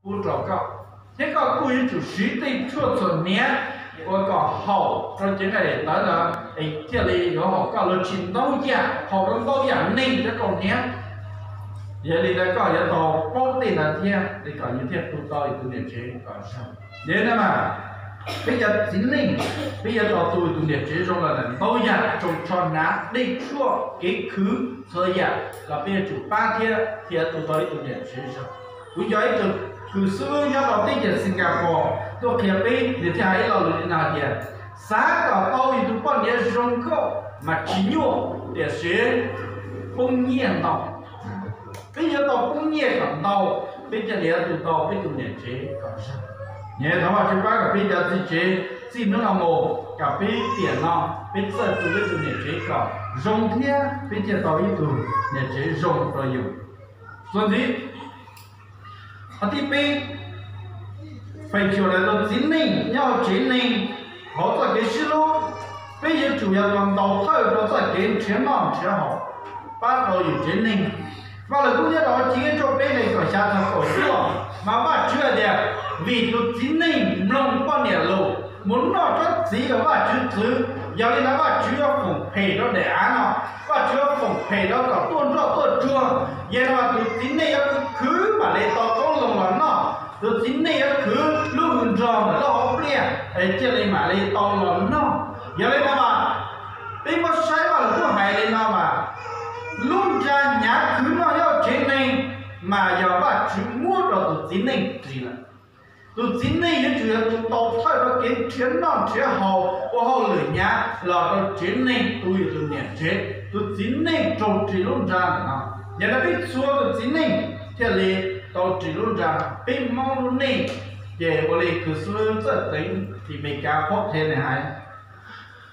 pub rau koj, thiab koj kuj yuav tsum siv tej tshuaj txhuam hniav uas kom haum rau cev nqaij daim tawv ntawd es thiaj li yuav haum koj los tsis ntau yam, haum rau ntau yam neeg cov kaus hniav. Yog li ntawd koj yuav tau paub tej ntawd thiab li kom yus thiaj tu tau yus tus niam tsev kom zoo. Yog li ntawd mas peb cov txiv neej, peb yuav tau tu yus tus niam tsev zoo los ntawm ntau yam, tsoos tsho hnav, dej tshuaj, kev khwv, txhua yam los peb yuav tsum pab thiab thiaj tu tau ib tug niam tsev zoo. Kuv yog ib tug kws xwb nyob rau teb chaws Singapore tuaj qhia peb, nws thiaj hais ib lo lus li no hais tias, xav kom tau yus tus poj niam zoo nkauj mas tsis nyuaj, tiam sis poob nyiaj ntau. Peb yuav tau poob nyiaj kom ntau, peb thiaj li yuav tu tau peb tus niam tsev kom zoo. Nyias thov Vajtswv pab kom peb cov txiv tsev txij hnub no mus kom peb tiam no peb txawj tu peb tus niam tsev kom zoo thiab peb thiaj tau ib tug niam tsev zoo rau yus. Txuas ntxiv, qhov thib peb, feem xyuam ntawm tus txiv neej nyob hauv tsev neeg, hauv txoj kev sib hlub, peb yuav tsum yog tus ntaus thawj rau txoj kev nrhiav noj nrhiav haus, pab rau yus tsev neeg. Vaj Lus Kub nyob rau Chiv Keeb tshooj peb nqe kaum xya txog kaum cuaj, mas Vajtswv hais tias, vim tus txiv neej mloog poj niam lus, mus noj tsob txiv uas Vajtswv txwv, yog li ntawd Vajtswv yuav foom phem rau daim av no, Vajtswv yuav foom phem rau kom tuaj nroj tuaj tsuag. Yog li ntawd tus txiv neej yuav khwv khwv mam li tau qoob loo los noj, tus txiv neej yuav khwv lub hws nrog ntawm lub hauv pliaj es thiaj li mam li tau los noj. Yog li ntawd mas peb muab saib Vaj Lus Kub hais li no mas, lub nra hnyav khwv noj nyob tsev neeg mas yog Vajtswv muab rau tus txiv neej ris lawm. Tus txiv neej yuav tsum yog tus ntaus thawj rau kev nrhiav noj nrhiav haus ua hauj lwm hnyav los rau tsev neeg tu yus tus niam tsev. Tus txiv neej raug ris lub nra ntawm no. Yog li peb txhua tus txiv neej thiaj li tau ris lub nra. Peb Hmoob lub neej ces ua li kws xib hwb Txawj Teev tim Amelikas qhuab qhia nws hais,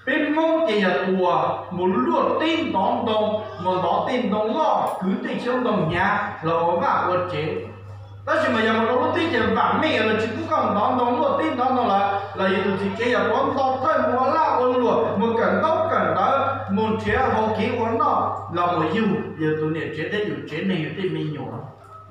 peb Hmoob ces yog tus uas mus luaj teb ntov ntoo, mus ntov tej ntoo loj, kwv tej xyoob ntoo hnyav los ua vaj ua tsev. Tab sis mas yog mus rau lub teb chaws vam meej los tsis pub koj ntov ntoo luaj teb ntov ntoo lawm los yus tus txiv tsev yog tuav ntaus thawj mus ua laj ua luam, mus kawm ntaub kawm ntawv, mus nrhiav hau kev ua noj los mus yug yus tus niam tsev thiab yus tsev neeg yus tej me nyuam.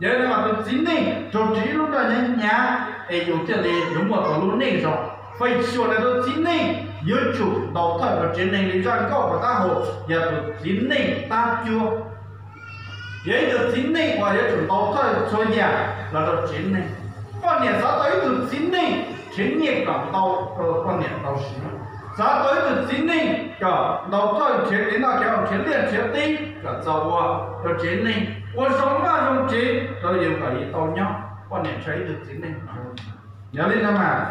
Yog li ntawd mas tus txiv neej raug ris ib lub nra hnyav hnyav es yus thiaj li yuav muaj tau lub neej zoo. Feem xyuam ntawm tus txiv neej yuav tsum ntaus thawj rau tsev neeg li zaj nkauj puas tab hau, yog tus txiv neej tab cuab. Yog ib tug txiv neej uas yuav tsum ntaus thawj txhua yam los rau tsev neeg. Poj niam xav tau ib tug txiv neej nrhiav nyiaj kom ntau rau poj niam tau siv, xav tau ib tug txiv neej kom ntaus thawj nrhiav kev noj kev haus, nrhiav liaj nrhiav teb kom txaus ua rau tsev neeg, ua zoo vaj zoo tsev rau yus kom yus tau nyob. Poj niam ntshaw ib tug txiv neej. Yog li no mas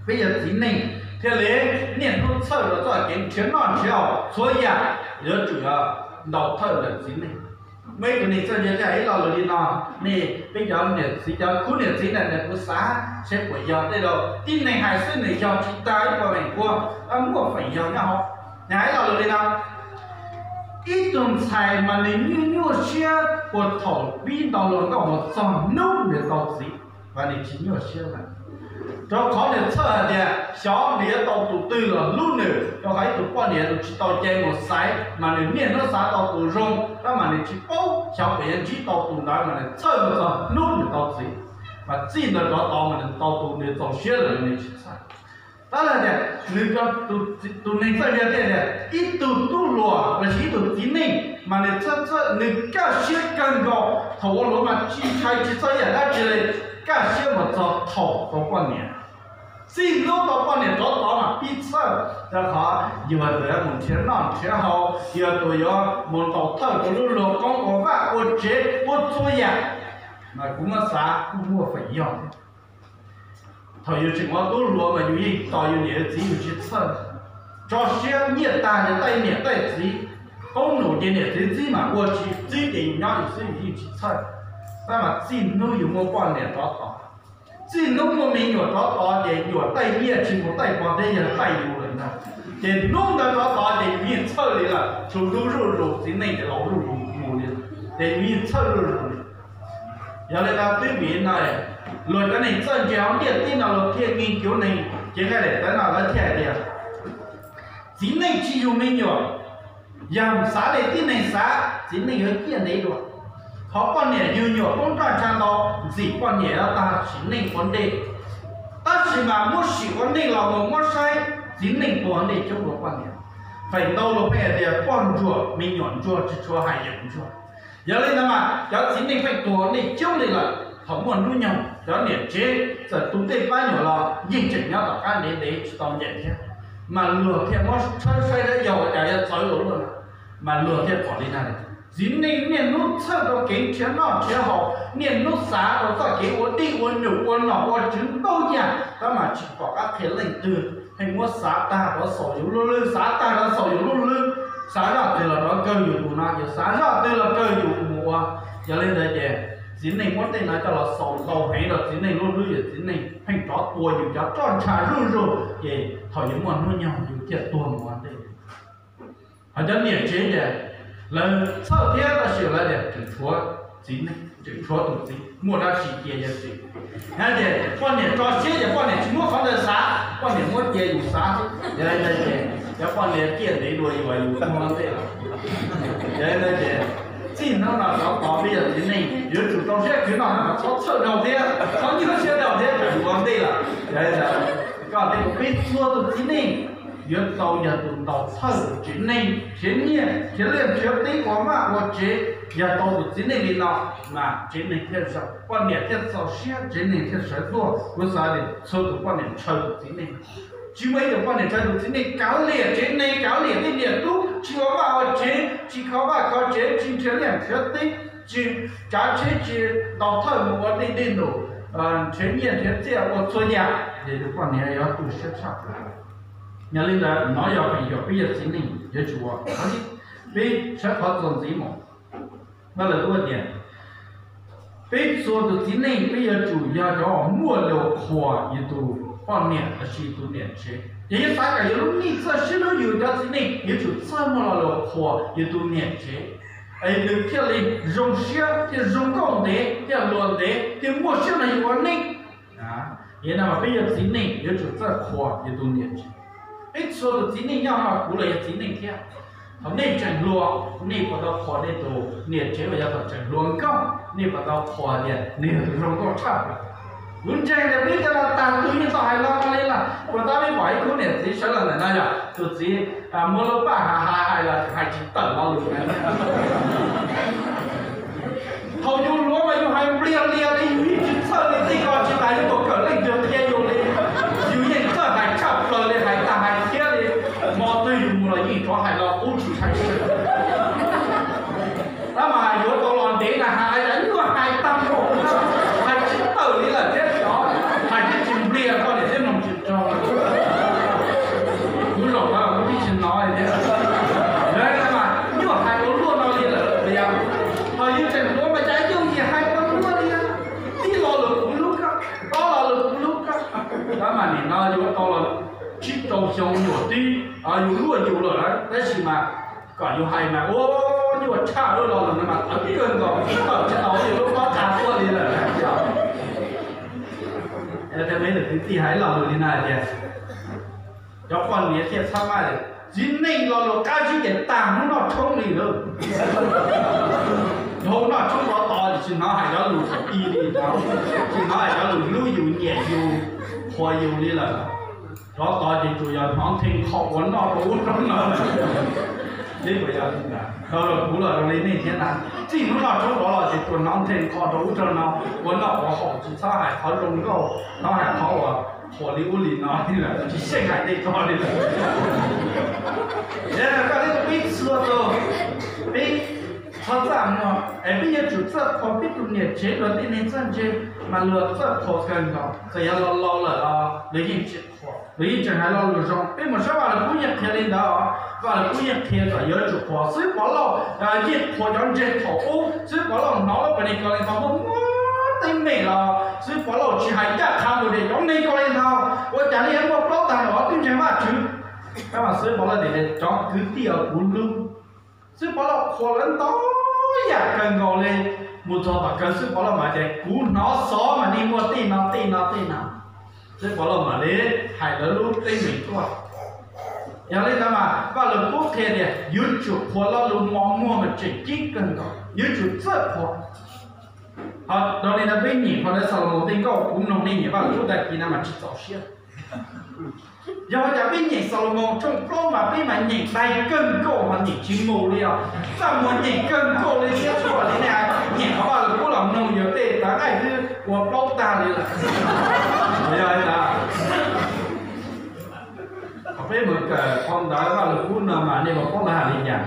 peb yog txiv neej thiaj li niaj hnub txhawj rau txoj kev nrhiav noj nrhiav haus, txhua yam yuav tsum yog ntaus thawj ntawm txiv neej. Muaj ib tug neeg txawj ntse thiaj hais ib lo lus li no, nej peb cov niam txiv, cov khub niam txiv ntawm no kuv xav seb puas yog tej laus, tib neeg hais xwb nws yog tsis tag ib puas feem pua, muaj feem yog nyob hauv. Nws hais ib lo lus li no, ib tug ntxhais mas nws nyuaj nyuaj siab puag thaum pib nto hluas nkauj mus txog hnub nws tau txiv, mas nws tsis nyuaj siab lawm. Rau qhov nws txhawj hais tias xyov nws yuav tau tus twg los hlub nws, rau qhov ib tug poj niam nws tsis tau cai mus xaiv mas nws niaj hnub xav tau tus zoo, tab mas nws tsis paub xyov puas yuav ntsib tau tus ntawd, mas nws txhawj mus txog hnub nws tau txiv. Mas txij ntawd rov tod mas nws tau tus nws txaus siab lawm nws tsis txhawj. Tab sis tias nws, tus neeg txawj ntse thiaj tias ib tug tub hluas los sis ib tug txiv neej mas nws txhawj, nws kaj siab kawg nkaus, thaum ua hluas mas tsis ntshai tsis txhawj yam dab tsi li, kaj siab mus txog thaum tau poj niam. Txij hnub tau poj niam rov tod mas pib txhawj, rau qhov yus tus yuav mus nrhiav noj nrhiav haus, yus tus yuav mus ntaus thawj rau lub luag koob ua vaj ua tsev ua txhua yam. Mas kuv muab xav kuj muaj feem yog thiab. Thaum yus tseem ua tub hluas mas yus yeej tos yus niam yus txiv yus tsis txhawj. Tso siab nyiaj tag ces taij niam taij txiv, qoob num ces niam txiv txib mas ua, tsis txib ces yus nyob yus xwb yus yeej tsis txhawj. Tab mas txij hnub yus muaj poj niam rov tod, txij hnub muaj me nyuam rov tod ces nyuam taij nyiaj tsis mus taij pog thiab yawg taij yus lawm ntag. Ces hnub ntawd rov tod ces yus yeej txhawj li lawm, tsuas hlub zuj zus, txiv neej ces laus zuj zus mus li, ces yus yeej txhawj zuj zus li. Yog li ntawd twb vim no luag cov neeg txawj ntse hauv ntiaj teb no luag thiaj, nqi cuv neeg cev nqaij daim tawv no lawv thiaj hais tias txiv neej tsis yug me nyuam. Yog xav li tib neeg xav, txiv neej yuav ciaj ntev dua. Qhov poj niam yug nyuam poob roj ntsha ntau, ntxim poj niam yuav tag sim neej ua ntej. Tab sis mas muab sim ua ntej los mus muab saib, txiv neej tuag ntej coob dua poj niam. Feem ntau luag pheej hais tias poj ntsuag me nyuam ntsuag tsis tshua hais yawm ntsuag. Yog li ntawd mas cov txiv neej pheej tuag ntej coob li lawm. Thaum muaj hnub nyoog cov niam tsev txawm tu tej pab nyuam los yeej tseem nyob tom qab ntev ntev tsis tau ncaim thiab. Mas luag thiaj muab tshawb saib dab yog ua cas yuav txawv ua luaj no, mas luag thiaj pom li na. Txiv neej niaj hnub txhawj rau kev nrhiav noj nrhiav haus, niaj hnub xav rau txoj kev ua dej ua nyuam ua nom ua tswv ntau yam, tab mas tsis pom qab qhia leej twg, pheej muab xav tag rov xaus yus lub hlwb, xav tag rov xaus yus lub hlwb, xav zaj twg los rov kawg yus tus no, yus xav zaj twg los kawg yus mus ua. Yog li ntawd ces txiv neej muab tej no coj los xaus ntau heev rau txiv neej lub hlwb, yog txiv neej pheej rov tua yus cov roj ntsha zuj zus, ces thaum yus muaj hnub nyoog yus thiaj tuag mus ua ntej. Hos cov niam tsev ces lawv txhawj thiab tab sis lawv tias tseem tshuav txiv neej, tseem tshuav tus txiv, muaj dab tsi cia yog txiv. Ces poj niam tso siab ces poj niam tsis muab qhov ntawd xav, poj niam muab cia yus xav xwb. Yog li ntawd ces cov poj niam ciaj ntev dua yus, yus tuag ua ntej lawm. Yog li ntawd ces txij hnub no rov tod peb yog txiv neej yuav tsum rau siab khwv noj, txhob txhawj dhau thiab txhob nyuaj siab dhau thiab, yus ua ntej lawm. Yog li ntawd koj thiab kuv peb txhua tus txiv neej yuav tau yog tus ntaus thawj tsev neeg, nrhiav nyiaj nrhiav liaj nrhiav teb, ua vaj ua tsev. Yog tau tus txiv neej li no mas tsev neeg thiaj zoo, poj niam thiaj txaus siab, tsev neeg thiaj sawv tuaj. Kuv xav tias txhua tus poj niam ntshaw tus txiv neej. Tsis muaj ib tug poj niam ntshaw tus txiv neej, kav liam tsev neeg, kav liam tej niam tub, tsis ua vaj ua tsev, tsis kho vaj kho tsev, tsis nrhiav liaj nrhiav teb, tsis tsav tsheb, tsis ntaus thawj mus ua dej dej num, nrhiav nyiaj nrhiav txiaj ua txhua yam, ces tus poj niam yuav tu siab tshaj plaws. Yog li ntawd no yog feem yog peb yog txiv neej yuav tsum ua. Peb saib qhov txuas ntxiv mus, Vaj Lwm Kub tias peb txhua tus txiv neej peb yuav tsum yog cov muaj lus qhuas yus tus poj niam lossis tus niam tsev. Ces yus xav kom yus lub neej txawj siab hlub yus cov txiv neej, yuav tsum txawj muaj lo lus qhuas yus tus niam tsev, es nws thiaj li zoo siab, thiaj zoo nkauj ntev, thiaj luag ntev, thiaj muaj siab nrog yus ua neej. Yog li no mas peb yog txiv neej yuav tsum txawj qhuas yus tus niam tsev. Peb txhua tus txiv neej nyob no, kuv los yog txiv neej thiab. Thaum nej tseem hluas, nej puas tau qhuas nej tus niam tsev uas yog thaum tseem hluas nkauj, nej puas tau qhuas tias nws yog tus zoo nkauj tshaj plaws? Kuv ntseeg tias peb cov no tag tug yeej tau hais lo li lawm. Puas tab peb pom ib khub niam txiv sawv los ntawm no yog tus txiv muab lub paj hav hais los hais tsis tawm lo lus. Thaum yus hluas mas yus hais npliag lias li, yus yeej tsis txhawj li, tej ko tsis tas yus puas kawm leej twg qhia yus li. Yus yeej txawj hais tshaj plaws li, hais tag hais thiab li. Hmo twg yus mus los yeej rov hais lo qub tsis hais. Tab mas yuav tau los ntev na, hais nyuaj hais tag npaum, hais tsis tawm li lawm thiab, hais thiab tsis npliag, koj niam thiab mloog tsis raug. Kuv zaum no kuv twb tsis hnov li thiab. Mas nyuaj hais ua luaj no li lawm, yog thaum yus tseem hluas mas cas yooj yim hais tau luaj li. Tib lo lus kuv hlub koj, ob lo lus kuv hlub koj. Tab mas nim no yuav tau los tsib rau xyoo nyuam twb yus luaj yus lawm, tab sis mas kom yus hais mas ua nyuaj tshaj lub lo lus no mas tawv kawg nkaus, tawm tsis tau yus lub pob txha tuaj li lawm. Yog li ntawd kwv tij hais lo lus li no hais tias cov poj niam thiaj txhob maj, txiv neej lo lus qab zib ces tag hnub noj tshoob li lawm. Dhau noj tshoob rov tod tsis hnov hais cov lus thaum ub li, tsis hnov hais cov lus hlub yus nyiam yus, qhuas yus li lawm. Rov tod ces tsuas yog hnov nthe nkho ua noj rau ub rau no. Li puas yog li ntawd? Dhau los kuv los zoo li nej thiab na. Txij hnub noj tshoob rov los ces tsuas hnov nthe nkho rau ub rau no, ua noj ua haus tsis txhob hais qhov zoo nkauj, hnov hais qhov uas qhuas li ub li no li lawm, tsis xyeej hais tej ko li lawm. Yog koj li peb txhua tus, peb txhob txaj muag es peb yuav tsum txawj qhuas peb tus niam tsev, luag tej neeg txawj ntse mas luag txawj qhuas kawg nkaus, txawm yog laus laus lawm los luag yeej tsis qhuas, luag yeej tseem hais lo lus zoo. Peb mus saib Vaj Lwm Kub yeej qhia li ntawd os. Vaj Lwm Kub yeej qhia kom yuav tsum qhuas. Xib Hwb Pov Lauj yeej qhuas cov ntseeg thaum ub. Xib Hwb Pov Lauj hnov lub pas neeg ko li ntawd muaj muaj teeb meem los Xib Hwb Pov Lauj tsis hais ncaj qha mus tias cov neeg ko li ntawd ua cas li muaj plaub tag nrho twb ntseeg Vajtswv. Tab mas Xib Hwb Pov Lauj tias cov kwv tij uas kuv hlub, Xib Hwb Pov Lauj qhuas lawv ntau yam kawg nkaus li. Mus txog tom kawg Xib Hwb Pov Lauj mas tias kuv hnov xov mas nej muaj tej no tej no tej no. Xib Hwb Pov Lauj mam li hais lawv lub teeb meem tuaj. Yog li ntawd mas Vaj Lwm Kub qhia tias yuav tsum qhuas lo lus mos muag mas tseem ceeb kawg nkaus. Yuav tsum txawj qhuas. Ho raws li ntawd peb nyeem qhov ntawd Xalumoos tej nkauj, kuv mloog nej nyeem Vaj Lug Kub tag kis no mas tsis txaus siab. Yog ua cas peb nyeem Xalumoos tshooj plaub mas peb mas nyeem dai kawg nkaus mas nyeem tsis mus li os. Txaj muag nyeem kawg nkaus li thiab tshua li nej nyeem qhov Vaj Lug Kub los mloog yus tej tav qaij twb ua plaub tag li lawm. Yog li ntawd, peb mus kawm qhov ntawv Vaj Lug Kub no mas nej puas paub lawv hais li cas?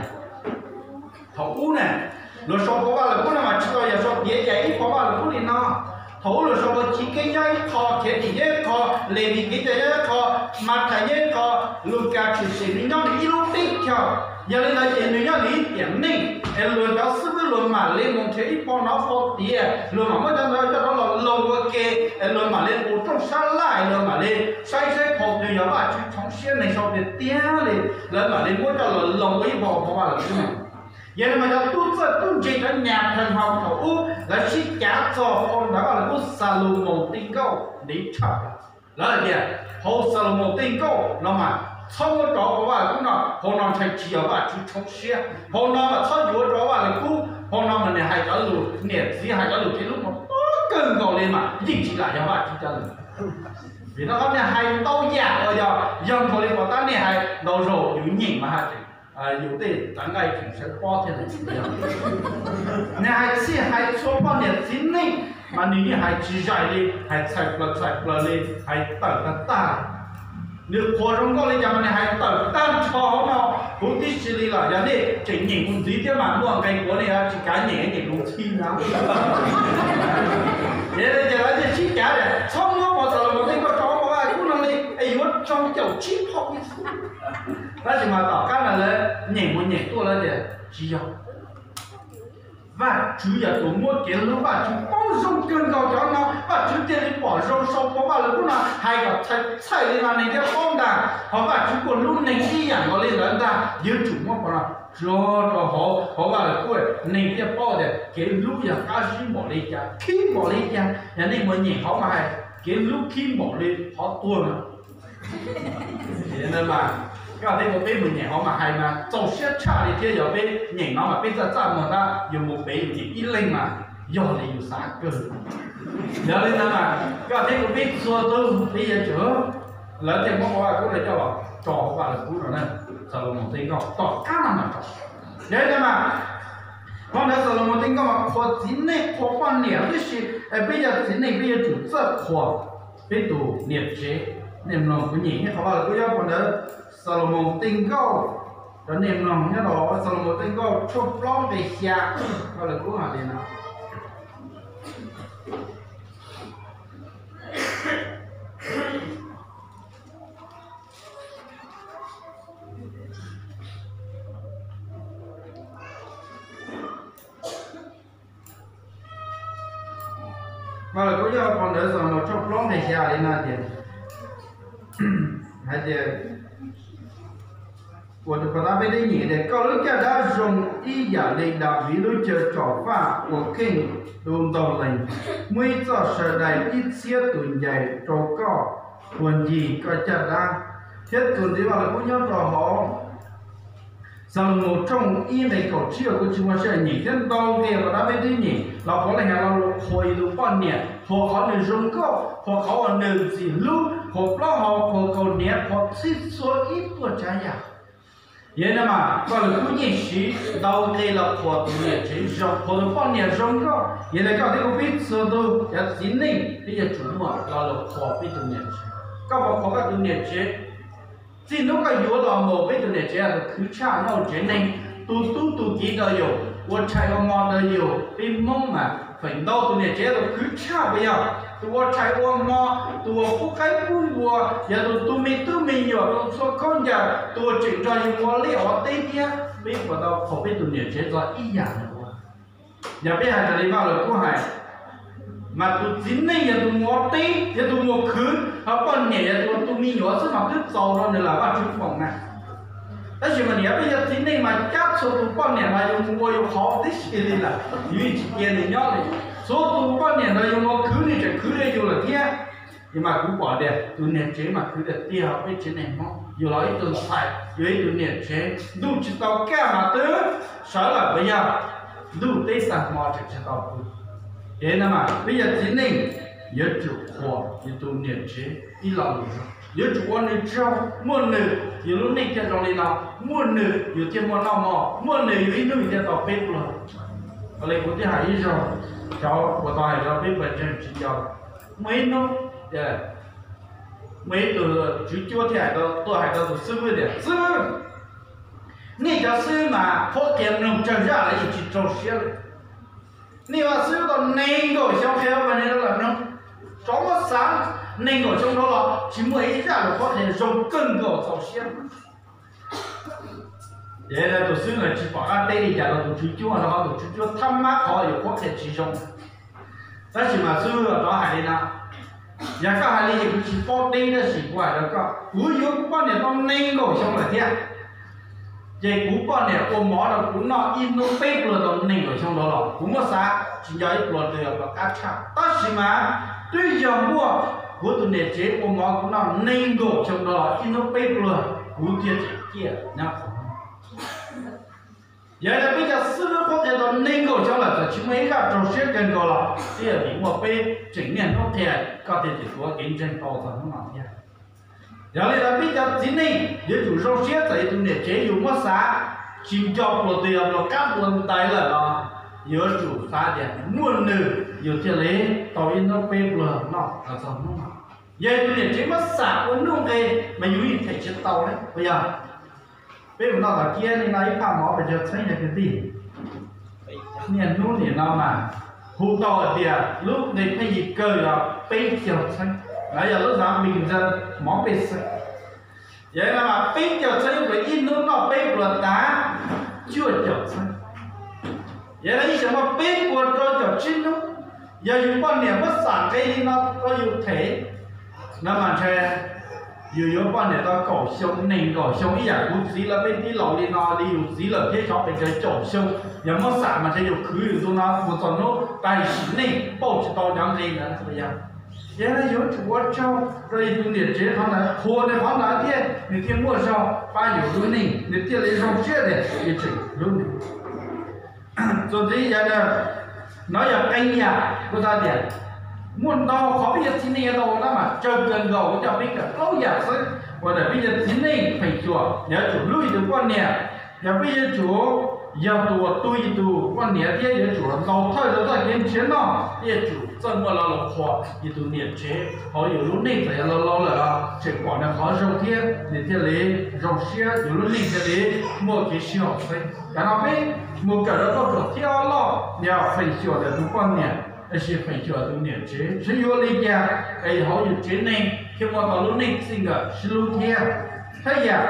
Thaum ub na, luag sau pov Vaj Lug Kub no mas tsis tau yog sau tiav cais ib pov Vaj Lug Kub li no. Thaum ub luag sau pov Chiv Keeb nyob ib qho, Khiav Dim nyob ib qho, Levis Kev Cai nyob ib qho, Mathais nyob ib qho, Lukas Tshwm Sim nws nyob nws ib lub teb chaws. Yog li ntawd ces nws nyob nws ib tiam neej, es luag cov xib fwb luag mam li mus nrhiav ib pov no pov tiav, luag mam muab cov ntawd coj rov los loos ua ke, es luag mam li mus rooj sab laj, luag mam li saib saib phau twg yog Vajtswv tshoov siab neeg sau tiag tiag li, lawv mam li muab coj los loos ua ib pov, pov Vaj Lug Kub no. Yog li mas cov tub txawj tub ntse cov nyas pheej hau thaum ub lawv sib cav txog phau ntawv Vaj Lug Kub Xalumoos tej nkauj ntev tshaj plaws. Lawv hais tias phau Xalumoos tej nkauj no mas txhob muab rau pov Vaj Lug Kub no, phau no ntshai tsis yog Vajtswv tshoov siab, phau no mas txhob yuav rau Vaj Lug Kub, phau no mas nws hais cov lus niam txiv hais cov lus kev hlub no tob kawg nkaus li mas yeej tsis lam yog Vajtswv cov lus. Vim rau qhov nws hais ntau yam uas yog yog nkaus li pov tab nej hais ntau zaus yus nyeem mas hais tias yus tej tav nqaij tseem sawv pob thiab. Nws hais txhij hais txhua poj niam txiv neej mas nws yeej hais tsis zais li, hais txhais plaws txhais plaws li, hais tawm tag tag. Nws qhuas zoo nkauj li cas mas nws hais tawm tag nrho hauv no huv tib si li lawm. Yog nej tseem nyeem mus ntxiv thiab mas muaj nqe kuav nej tsis kav nyeem, nyeem mus ntxhi na. Ces lawv thiaj sib cav tias txhob muab pov Xalumoos tej nkauj rau pov Vaj Lug Kub no li es yuav raug caum tsib phau ib txhis. Tab sis mas tom qab no lawv nyeem mus nyeem tuaj lawv tias tsis yog. Vajtswv yog tus muab kev hlub, Vajtswv paub zoo kawg nkaus cov no, Vajtswv thiaj li pom zoo sau pov Vaj Lug Kub no hais kom txhais txhais li no neeg thiaj paub ntag. Ho Vajtswv kuj hlub neeg ib yam nkaus li ntawd ntag. Yuav tsum muab pov no tso rau hauv, hauv Vaj Lug Kub neeg thiaj paub tias kev hlub yog qab zib npaum li cas, khib npaum li cas. Yog nej mus nyeem hauv mas hais kev hlub khib npaum li qhov tuag no. Koj thiab kuv peb mus nyeem hauv mas hais mas txaus siab tshaj li thiab. Yog peb nyeem no mas peb txaj txaj muag tab yus mus pem yus nyeem ib leeg mas yog li yus xav kawg. Yog li ntawd mas koj thiab kuv peb txhua tus peb yuav tsum, lawv thiaj muab pov Vaj Lug Kub no coj los tso hauv Vaj Lug Kub no na. Xalumoos tej nkauj tom qab no mas tso. Yog li ntawd mas qhov ntawd Xalumoos tej nkauj mas qhuas txiv neej qhuas poj niam tib si. Peb yog txiv neej peb yuav tsum txawj qhuas peb tus niam tsev. Nej mloog kuv nyeem ib qho Vaj Lug Kub nyob puag ntawd Xalumoos tej nkauj rau nej mloog nyob rau Xalumoos tej nkauj tshooj plaub nqe xya. Vaj Lug Kub hais li no. Vaj Lug Kub nyob qhov ntawd Xalumoos tshooj plaub nqe xya li no tias, hais tias, uas tus pov thawj peb twb nyeem tias koj lub caj dab zoo ib yam li Daviv lub chaw tsom faj uas kheej tu ntau lees, muaj ib txoj saw dai ib txhiab tus ncaim rau koj puag ncig koj caj dab. Thiab txuas ntxiv Vaj Lug Kub nyob rau hauv Xalumoos tshooj ib nqe kaum tsib uas kuv tsis muaj sij hawm nyeem thiab ntau nqe pov thawj peb twb nyeem los puav leej yog lo lus qhuas yus tus poj niam, qhuas qhov nws zoo nkauj, qhuas qhov uas nws ntxim hlub, qhuas plaub hau, qhuas kaus hniav, qhuas txhij txhua ib puas tsav yam. Yog li no mas Vaj Lug Kub yeej siv ntau nqe los qhuas tus niam tsev zoo, qhuas tus poj niam zoo nkauj. Yog li koj thiab kuv peb txhua tus cov txiv neej peb yuav tsum muaj lo lus qhuas peb tus niam tsev. Koj puas qhuas koj tus niam tsev? Txij hnub koj yuav los mus peb tus niam tsev yog tus khwv tshaj nyob hauv tsev neeg, tus tub tus kiv rau yus, ua tshais ua hmo rau yus. Peb Hmoob mas feem ntau tus niam tsev yog tus khwv tshaj puas yog? Tus ua tshais ua hmo, tus uas pub qaib pub npua, yog tus tu me tub me nyuam, tus txhua khaub ncaws, tus uas tseem nrog yus mus ua liaj ua teb thiab. Peb puas tau qhuas peb tus niam tsev txog ib yam nkaus? Yog peb hais raws li Vaj Lug Kub hais, mas tus txiv neej yog tus mus ua teb, yog tus mus khwv, ho poj niam yog tus tu me nyuam xwb mas twb txaus rau nws lawm, Vajtswv foom na. Tab sis mas nim no peb yog txiv neej mas cab txhua tus poj niam mas yus mus ua yus qhov tib si li lawm, yus yeej tsis cia nws nyob li. Txhua tus poj niam nrog yus mus khwv, nws tseem khwv rau yus lawm thiab. Yog mas kuv pom tias tus niam tsev mas khwv tiag tiag peb tsev neeg Hmoob. Yus los ib tug ntxhais, yus ib tug niam tsev, ntuj tsis tau kaj mas twb sawv lawm puas yog? ntuj teb tag hmo tseem tsis tau pw. Ces no mas peb yog txiv neej yuav tsum qhuas yus tus niam tsev ib lo lus zoo, yuav tsum ua nws tsaug, muaj nws yus lub neej thiaj zoo li no, muaj nws yus thiaj muaj noj mov, muaj nws yus ib hnub yus thiaj tau peb pluag. Ua li kuv twb hais ib zaug, cov uas tau hais rau peb pawg ntseeg tsis nco, muaj ib hnub muaj ib tug tswv cuab thiaj hais rau, tuaj hais rau tus xib hwb tias, Xib hwb, nej cov xib hwb mas qhuab qhia mloog tsawg zaj los yeej tsis raug siab li. Nej ua xib hwb tau nees nkaum xyoo qhia pab neeg los mloog, tsov muab xav, nees nkaum xyoo dhau los tsis muaj ib zaj lus qhuab qhia zoo kawg nkaus txaus siab. Ces tus xib hwb tsis pom qab teb li cas rau tus tswv cuab, rau qhov tus tswv cuab thab mab qhov yuav qhuab qhia tsis zoo. Tab sis mas xib hwb rov hais li no, Yog koj hais li ces kuv tsis paub teb, tab sis kuv hais rau koj, kuv yuav kuv poj niam tau nees nkaum xyoo lawm thiab. Ces kuv poj niam ua mov rau kuv noj ib hnub peb pluag tau nees nkaum xyoo dhau los, kuv muab xav tsis nco ib pluag twg los qab tshaj. Tab sis mas twb yog muaj kuv tus niam tsev ua mov kuv noj nees nkaum xyoo dhau los ib hnub peb pluag, kuv thiaj tseem ciaj nyob qhov no. Yog li peb cov xib hwb qhuab qhia tau nees nkaum xyoo lawm txawm tsis muaj ib zaj raug siab kawg nkaus los twb yog vim muaj peb tseem niaj hnub qhia, koj thiaj tseem tuav kev ntseeg tau txog hnub no thiab. Yog li ntawd peb cov txiv neej yuav tsum zoo siab txawm yus tus niam tsev yus muab xav tsis nco pluag twg los pluag qab pluag ntais lawm los yuav tsum xav tias muaj nws yus thiaj li tau ib hnub peb pluag noj los txog hnub no. Yog yus tus niam tsev muab xam ua nuj nqi mas yus yeej them tsis tau li, puas yog? Peb mus noj tom kiab li no ib phaj mov pes tsawg txheeb yog kwv tij? Niaj hnub nim no mas hu tau hais tias lub nqi pheej yig kawg yog peb caug txheeb, no yog lub xav npis ntxawg mov pej xeem. Yog li no mas peb caug txheeb ib hnub noj peb pluag tas cuaj caum txheeb. Yog li ib xyoos muaj peb puas rau caum tsib hnub, yog yus poj niam muab xam nqi li no rau yus them, no mas ntshe yus yuav poj niam tau kaum xyoo nees nkaum xyoo ib yam kuv txiv lawv peb tib laus li no li yus txiv lawm thiab xyov pes tsawg caum xyoo. Yog muab xam mas ntshe yus khwv yus tus no mus txog hnub tas sim neej pauj tsis tau cov nqi ntawd. Yog li yuav tsum ua tsaug rau yus tus niam tsev qhov ntawd, qhuas nws qhov ntawd thiab nws thiaj muaj zog pab yus lub neej, nws thiaj li zoo siab tias yus tseem hlub nws. Txuas ntxiv yog, no yog qee yam kuv xav tias muaj ntau qhov peb cov txiv neej yuav tau ua tab mas tsawg kawg nkaus, kuv coj peb kawm plaub yam xwb uas ntawm peb cov txiv neej feem xyuam yuav tsum hlub yus tus poj niam. Yog peb yuav tsum yog tus uas tu yus tus poj niam thiab yuav tsum ntaus thawj rau txoj kev nrhiav noj, peb yuav tsum txawj muaj lo lus qhuas yus tus niam tsev hauv yus lub neej, txawm yog laus laus lawm los tseem pom nws qhov zoo thiab nws thiaj li zoo siab, yus lub neej thiaj li muaj kev sib haum xeeb. Cov no peb mus kawm rau txoj tuam thib ob loj, yog feem xyuam ntawm tus poj niam, tab sis feem xyuam tus niam tsev sib yuav li cas es hauv yus tsev neeg thiaj muaj tau lub neej txij nkawm sib hlub thiab. Thawj yam,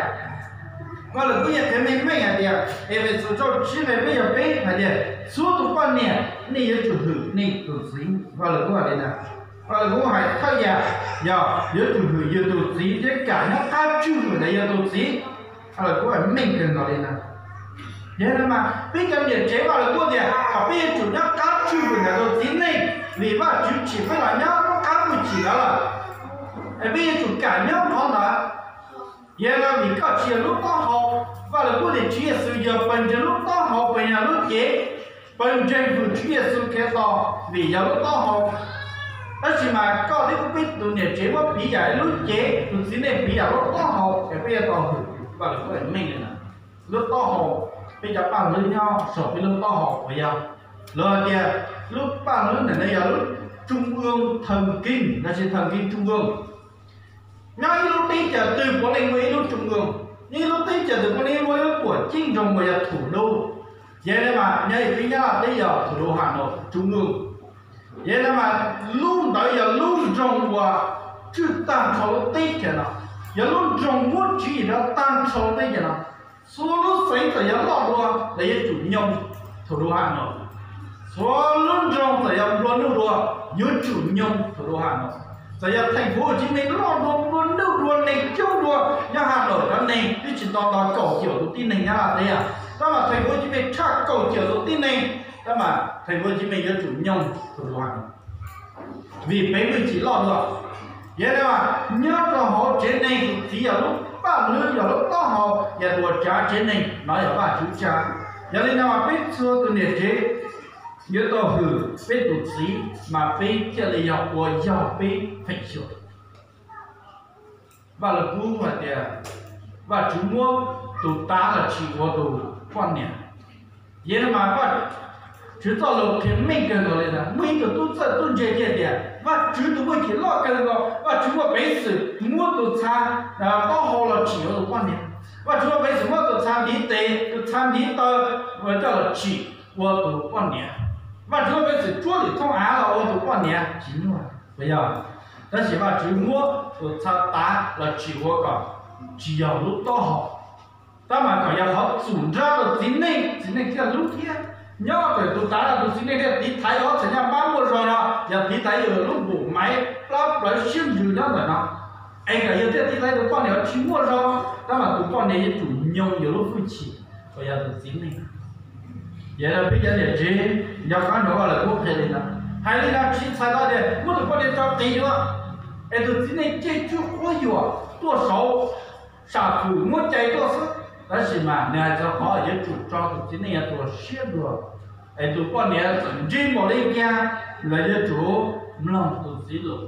Vaj Lwm Kub yeej qhia meej meej hais tias, Efexus tshooj tsib nqe peb caug peb hais tias, txhua tus poj niam nej yuav tsum hwm nej tus txiv. Vaj Lwm Kub hais li ntawd. Vaj Lwm Kub hais thawj yam yog yuav tsum hwm yus tus txiv thiab kam nyob qab tswj hwm ntawm yus tus txiv. Vaj Lwm Kub hais meej kawg nkaus li ntawd. Yog li mas peb cov niam tsev Vaj Lwm Kub tias kom peb yuav tsum nyob qab tswj hwm ntawm tus txiv neej, vim Vajtswv tsim peb los nyob lub qab pwj chim ntawd lawm, es peb yuav tsum kam nyob qhov ntawd. Yog li vim koj tsis yog lub taub hau, Vaj Lwm Kub tias Tswv Yexus yog pawg ntseeg lub taub hau, pawg ntseeg lub cev, pawg ntseeg hwm Tswv Yexus Khetos vim yog lub taub hau. Tab sis mas koj thiab kuv peb tus niam tsev muab piv yam lub cev, tus txiv neej piv yam lub taub hau, es peb yuav tau hwm. Vaj Lwm Kub meej li ntawd. Lub taub hau, peb cov paj hlwb nyob saum peb lub taub hau puas yog? Los hais tias lub paj hlwb ntawm no yog lub trung ương thần kinh lossis thần kinh trung ương. Nyob ib lub teb chaws twg puav leej muaj ib lub trung ương, nyob ib lub teb chaws twg puav leej muaj ib lub tuam ceeb nroog uas yog thủ đô. Yog li mas nyob peb Nyab Laj teb yog thủ đô Hà Nội trung ương. Yog li mas lub ntawd yog lub nroog uas tswj tag nrho lub teb chaws no, yog lub nroog muab tswv yim rau tag nrho lub teb chaws no. Txhua lub xeev txawm yog loj dua los yuav tsum nyoog thủ đô Hà Nội. Txhua lub nroog txawm yog nplua nuj dua yuav tsum nyoog thủ đô Hà Nội. Txawm yog thành phố Hồ Chí Minh loj dua, nplua nuj dua, neeg coob dua, nyob Hà Nội cov neeg twb tsis nto tau kaum caum tus tib neeg Nyab Laj teb, tab mas thành phố Hồ Chí Minh tshaj kaum caum tus tib neeg, tab mas thành phố Hồ Chí Minh yuav tsum nyoog thủ đô Hà Nội. Vim peb hwj chim loj dua. Yog li mas nyob rau hauv tsev neeg tus txiv yog lub paj hlwb, yog lub taub hau, yog tus uas tsav tsev neeg, no yog Vajtswv tsav. Yog li no mas peb txhua tus niam tsev yuav tau hwm peb tus txiv mas peb thiaj li yog ua yog peb feem xyuam. Vaj lug kub hais tias Vajtswv muab tus tav los tsim ua tus poj niam. Yog li mas Vajtswv txoj lus qhia meej kawg nkaus li ntag. Muaj ib tug tub txawj tub ntse thiaj tias Vajtswv tus muaj hwj chim loj kawg nkaus, Vajtswv muaj peev xwm muab tus txha taub hau los tsim ua tus poj niam. Vajtswv muaj peev xwm muab tus txha ntiv tes, tus txha ntiv taw coj los tsim ua tus poj niam. Vajtswv muaj peev xwm tsuab lwm thooj av los ua tus poj niam tsis nyuaj, puas yog? Tab sis Vajtswv muab tus txha tav los tsim ua kom tsis yog lub taub hau, tab mas kom yog qhov txum nrab rau txiv neej, txiv neej thiaj hlub thiab. Nyob ntawm tus tav no tus txiv neej thiaj tiv thaiv ob txhais nyaj pab muaj zog no, yog tiv thaiv yus lub npum maiv plab plawv siab ntsws nyob ntawm no, es kom yus thiaj tiv thaiv tus poj niam tsis muaj zog, tab mas tus poj niam yuav tsum nyoo yus lub hwj chim uas yog tus txiv neej. Yog li peb cov niam tsev nco qab hnov Vaj Lug Kub qhia li no, hais li no tsis txhais tau tias muab tus poj niam tso qis dua, es tus txiv neej cia li tswj quab yuam tuaj saud, sam hwm muab cai tuaj xwb. Tab sis mas nws hais txog qhov yuav tsum tso tus txiv neej ua tus siab dua, es tus poj niam txawm ntsej muag li cas los yuav tsum mloog tus txiv lus.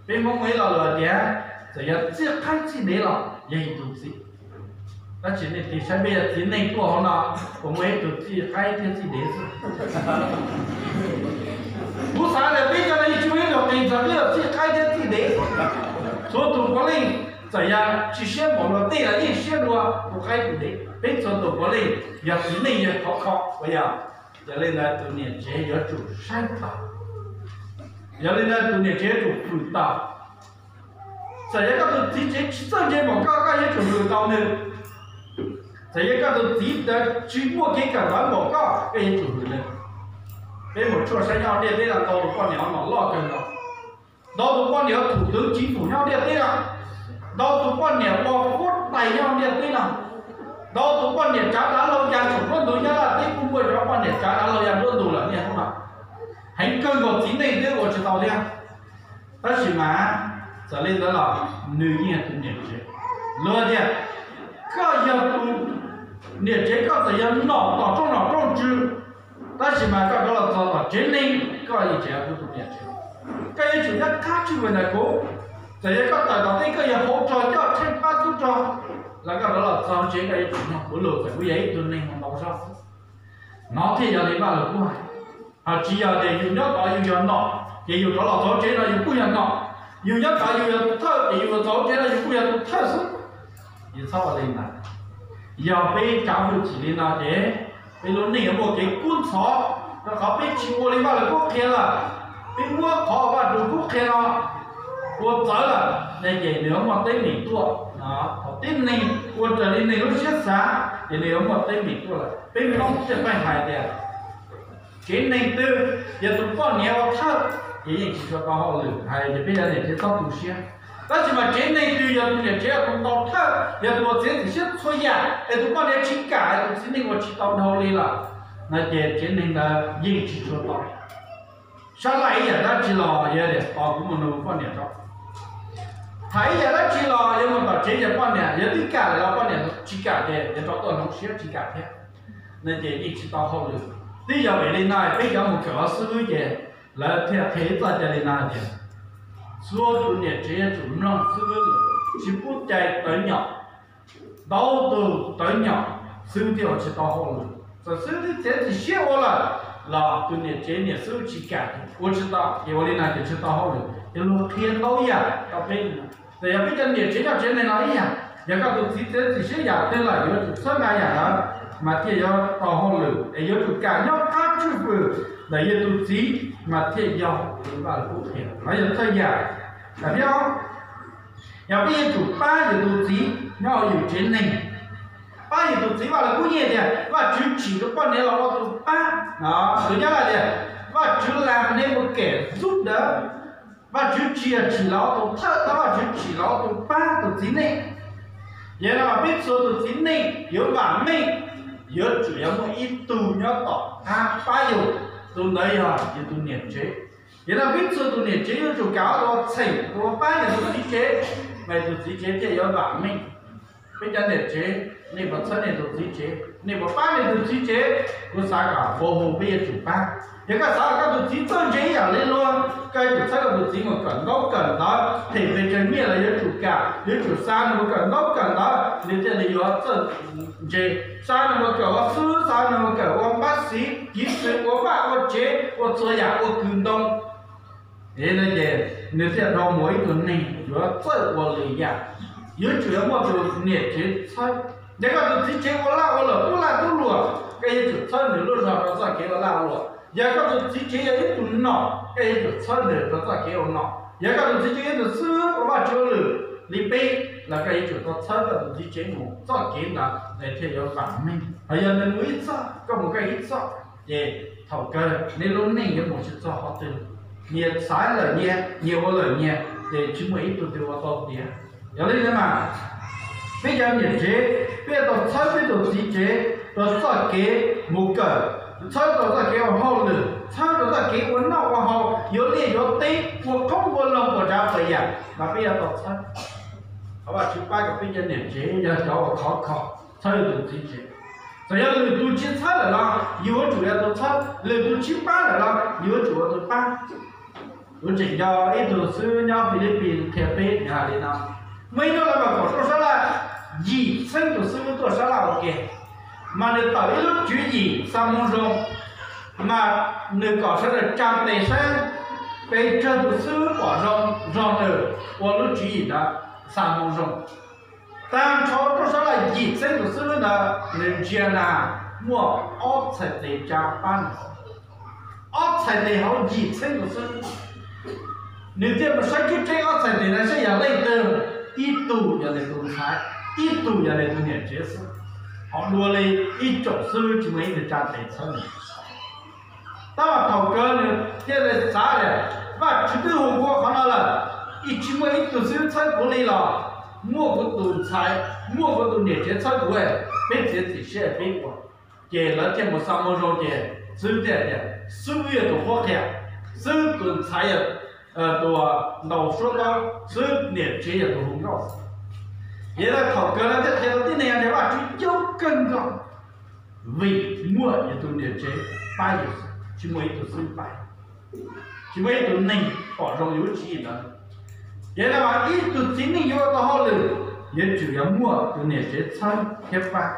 Peb Hmoob muaj ib lo lus tias, txawm yog txij qaib txij dev los yog yus tus txiv. Tab sis nej tig saib peb cov txiv neej tuaj hauv no, puas muaj ib tug txij qaib thiab txij dev xwb? Kuv xav tias peb cov no yeej tsis muaj ib tug qis txog peb yog txij qaib thiab txij dev. Txhua tus puav leej, txawm yog tsis siab npaum luag tej los yeej siab dua tus qaib tus dev. Peb txhua tus puav leej yog txiv neej yog khov kho uas yog. Yog li ntawd tus niam tsev yuav tsum saib taus, yog li ntawd tus niam tsev yuav tsum hwm taus. Txawm yog koj tus txiv tsev tsis txawj ntse npaum koj, koj yuav tsum hwm tau nws. Txawm yog koj tus txiv ntawd tsis muaj kev kawm ntawv npaum koj, koj yuav tsum hwm nws. Peb mus tshuaj saib nyob ntiaj teb no ntau tus poj niam ua nom loj kawg nkaus, ntau tus poj niam ua thum tub tsis fum nyob ntiaj teb no, ntau tus poj niam ua huab tais nyob ntiaj teb no, ntau tus poj niam tsav dav laug ya saum nruab ntug. Nyab Laj teb kuj muaj cov poj niam tsav dav laug ya nruab ntug lawm niaj hnub no. Heev kawg nkaus txiv neej twb ua tsis tau thiab. Tab sis mas txawm li ntawd los nws yeej yog tus niam tsev. Luag tias koj yog tus niam tsev, koj txawm yog nom tom rooj nom rooj tswv, tab sis mas koj rov los txog tom tsev neeg, koj yeej tseem yog kuv tus niam tsev. Koj yuav tsum nyob qab tswj hwm ntawm kuv. Txawm yog koj tawm tom tej koj yog hauv rog coj tsheej pab tub rog, los koj rov los txog tsev koj yuav tsum mloog kuv lus, txawm kuv yog ib tug neeg mus ntau zog xwb. No thiaj yog li Vaj Lug Kub hais. Ho tsis yog tias yus nyob tod yus yog nom ces yus rov los txog tsev no yus kuj yog nom, yus nyob tod yus yog tus thawj ces yus los txog tsev no yus kuj yog tus thawj xwb. Yus txhob ua li ntawd. Yog peb tsav hwj chim li no ces peb lub neej yuav muaj kev kub ntxhov, rau qhov peb tsis ua li Vaj Lug Kub qhia lawm. Peb muab qhov Vaj Lug Kub qhia no ua txawv lawm ne ces nws yuav muaj teeb meem tuaj. Thaum tib neeg ua raws li neeg lub siab xav ces nws yuav muaj teeb meem tuaj lawm. Peb Hmoob thiaj pheej hais tias tsev neeg twg yog tus poj niam ua thawj ces yeej tsis tshua tau hauj lwm, hais tias peb cov niam tsev txhob tu siab. Tab sis mas tsev neeg twg yog tus niam tsev ua tus tau thawj, yog tus ua txiav txim siab txhua yam es tus poj niam tsis kam, tus txiv neej ua tsis tau dhau li lawm, no ces tsev neeg ntawd yeej tsis tshua tau. Sab laj ib yam dab tsi los yog tias tos kuv mus nug poj niam tso. Hais ib yam dab tsi los yuav mus tom tsev yog poj niam, yog twb kam lawm los poj niam tsis kam ces yuav rov tuaj hloov siab tsis kam thiab, no ces yeej tsis tau hauj lwm. Twb yog vim li no peb cov mus kawm hauv xib hwb ces lawv thiaj qhia ib txoj cai li no tias txhua tus niam tsev yuav tsum mloog xib hwb lus, tsis pub cai tawv nyom. Ntau tus tawv nyom, xib hwb thiaj ua tsis tau hauj lwm. Txawm xib hwb twb txiav txim siab ua lawm los tus niam tsev niam xib hwb tsis kam, ua tsis tau, ces ua li no ces tsis tau hauj lwm. Ces luag qhia ntau yam rau peb li no. Txawm yog peb cov niam tsev nyob tsev neeg no ib yam, yog koj tus txiv txiav txim siab yam twg lawm yuav tsum txhawb nqa yam ntawd mas thiaj yuav tau hauj lwm, es yuav tsum kam nyob qab tswj hwm ntawm yus tus txiv mas thiaj yog li Vaj Lug Kub qhia. No yog thawj yam. Yam thib ob, yog peb yuav tsum pab yus tus txiv nyob hauv yus tsev neeg. Pab yus tus txiv, Vaj Lug Kub yeej tias Vajtswv tsim tus poj niam los ua tus pab. Lus Nyab Laj tias Vajtswv làm nên một kẻ giúp đỡ. Vajtswv tsis yog tsim los ua tus thawj, tab Vajtswv tsim los ua tus pab tus txiv neej. Yog no mas peb txhua tus txiv neej yuav vam meej, yuav tsum yog muaj ib tug nyob tom qab pab yus, tus ntawd yog yus tus niam tsev. Yog no peb txhua tus niam tsev yuav tsum kam ua txheem ua pab yus tus txiv tsev, mas yus tus txiv tsev thiaj yuav vam meej. Peb cov niam tsev, nej puas txhawb nej tus txiv tsev? Nej puas pab nej tus txiv tsev? Kuv xav kom ua hu peb yuav tsum pab. Yog koj xav kom koj tus txiv txawj ntse ib yam li luag, koj yuav tsum txhawb koj tus txiv mus kawm ntaub kawm ntawv, them pes tsawg nyiaj los yuav tsum kam, yuav tsum xa nws mus kawm ntaub kawm ntawv nws thiaj li yuav txawj ntse. Xa nws mus kawm ua xib hwb, xa nws mus kawm ua npab xiv, kiv xwm, ua vaj ua tsev, ua txhua yam, ua kws ntoo. Es no ces nws thiaj rau mus ib tug neeg yuav txawj ua lwm yam. Yuav tsum yuav muaj tus niam tsev txhawb. Yog koj tus txiv tsev ua laj ua luam tub laj tub luam, koj yuav tsum txhawb nws lub zog rau txoj kev ua laj ua luam. Yog koj tus txiv tsev yog ib tug nom, koj yuav tsum txhawb nws rau txoj kev ua nom. Yog koj tus txiv tsev yog ib tug xib hwb ua vaj tswv lwm li peb los koj yuav tsum tau txhawb koj tus txiv tsev mus txoj kev ntawd es thiaj yuav vam meej. Hos yog nws mus ib txoj, koj mus koj ib txoj, ces thaum kawg nej lub neej yuav mus tsis txog qhov twg. Nyias xaiv lawm nyias, nyias ua lawm nyias, ces tsis muaj ib tug twg ua tau tiav. Yog li ntawd mas peb cov niam tsev, peb yuav tau txhawb peb tus txiv tsev rau txoj kev mus kawm, txhawb rau txoj kev ua hauj lwm, txhawb rau txoj kev ua noj ua haus, yuav liaj yuav teb, ua qoob ua loo puas tsav puas yam mas peb yuav tau txhawb. Thov Vajtswv pab kom peb cov niam tsev yog cov uas khov kho txhawb yus tus txiv tsev. Txawm yog lwm tus tsis txhawb lawm los yus yuav tsum yog tus txhawb, lwm tus tsis pab lawm los yus yuav tsum ua tus pab. Kuv tseem nco ib tug xib hwb nyob Philippines qhia peb nws hais li no: muaj ib hnub lawv mam kom tuaj sab laj yim txheeb tus xib hwb tuaj sab laj ua ke, mas nws tawm ib lub tswv yim xa moo zoo, mas nws kom sawv daws tsa tes saib pes tsawg tus xib hwb pom zoo nrog nws ua lub tswv yim ntawd xa moo zoo. Tag nrho tuaj sab laj yim txheeb tus xib hwb ntawd nws ntsia na, muaj ob txhais tes tsa pab nws, ob txhais tes hauv yim txheeb tus xib hwb. Nws thiaj mus saib tseeb tseeb ob txhais tes ntawd saib yog leej twg, ib tug yog nws tus ntxhais, ib tug yog nws tus niam tsev xwb. Ho dua li ib tsoom xib hwb tsis muaj ib tug tsa tes txhawb nws. Tab mas thaum kawg nws thiaj li xav tias Vajtswv twb hu kuv qhov no lawm, yeej tsis muaj ib tug xib hwb txhawb kuv li los muaj kuv tus ntxhais, muaj kuv tus niam tsev txhawb kuv, peb txiav txim siab peb ua. Ces lawv thiaj mus xa moo zoo ces xib hwb thiaj tias xib hwb yog tus qhuab qhia, xib hwb tus ntxhais yog tus ntaus suab ntaub, xib hwb niam tsev yog tus hu nkauj. Ces thaum kawg lawv thiaj qhia rau tib neeg tias Vajtswv coob kawg nkaus, vim muaj yus tus niam tsev pab yus, tsis muaj ib tug xib hwb pab, tsis muaj ib tug neeg pom zoo yus lub tswv yim ntawd. Ces no mas ib tug txiv neej yuav ua tau hauj lwm, yuav tsum yog muaj tus niam tsev txhawb thiab pab.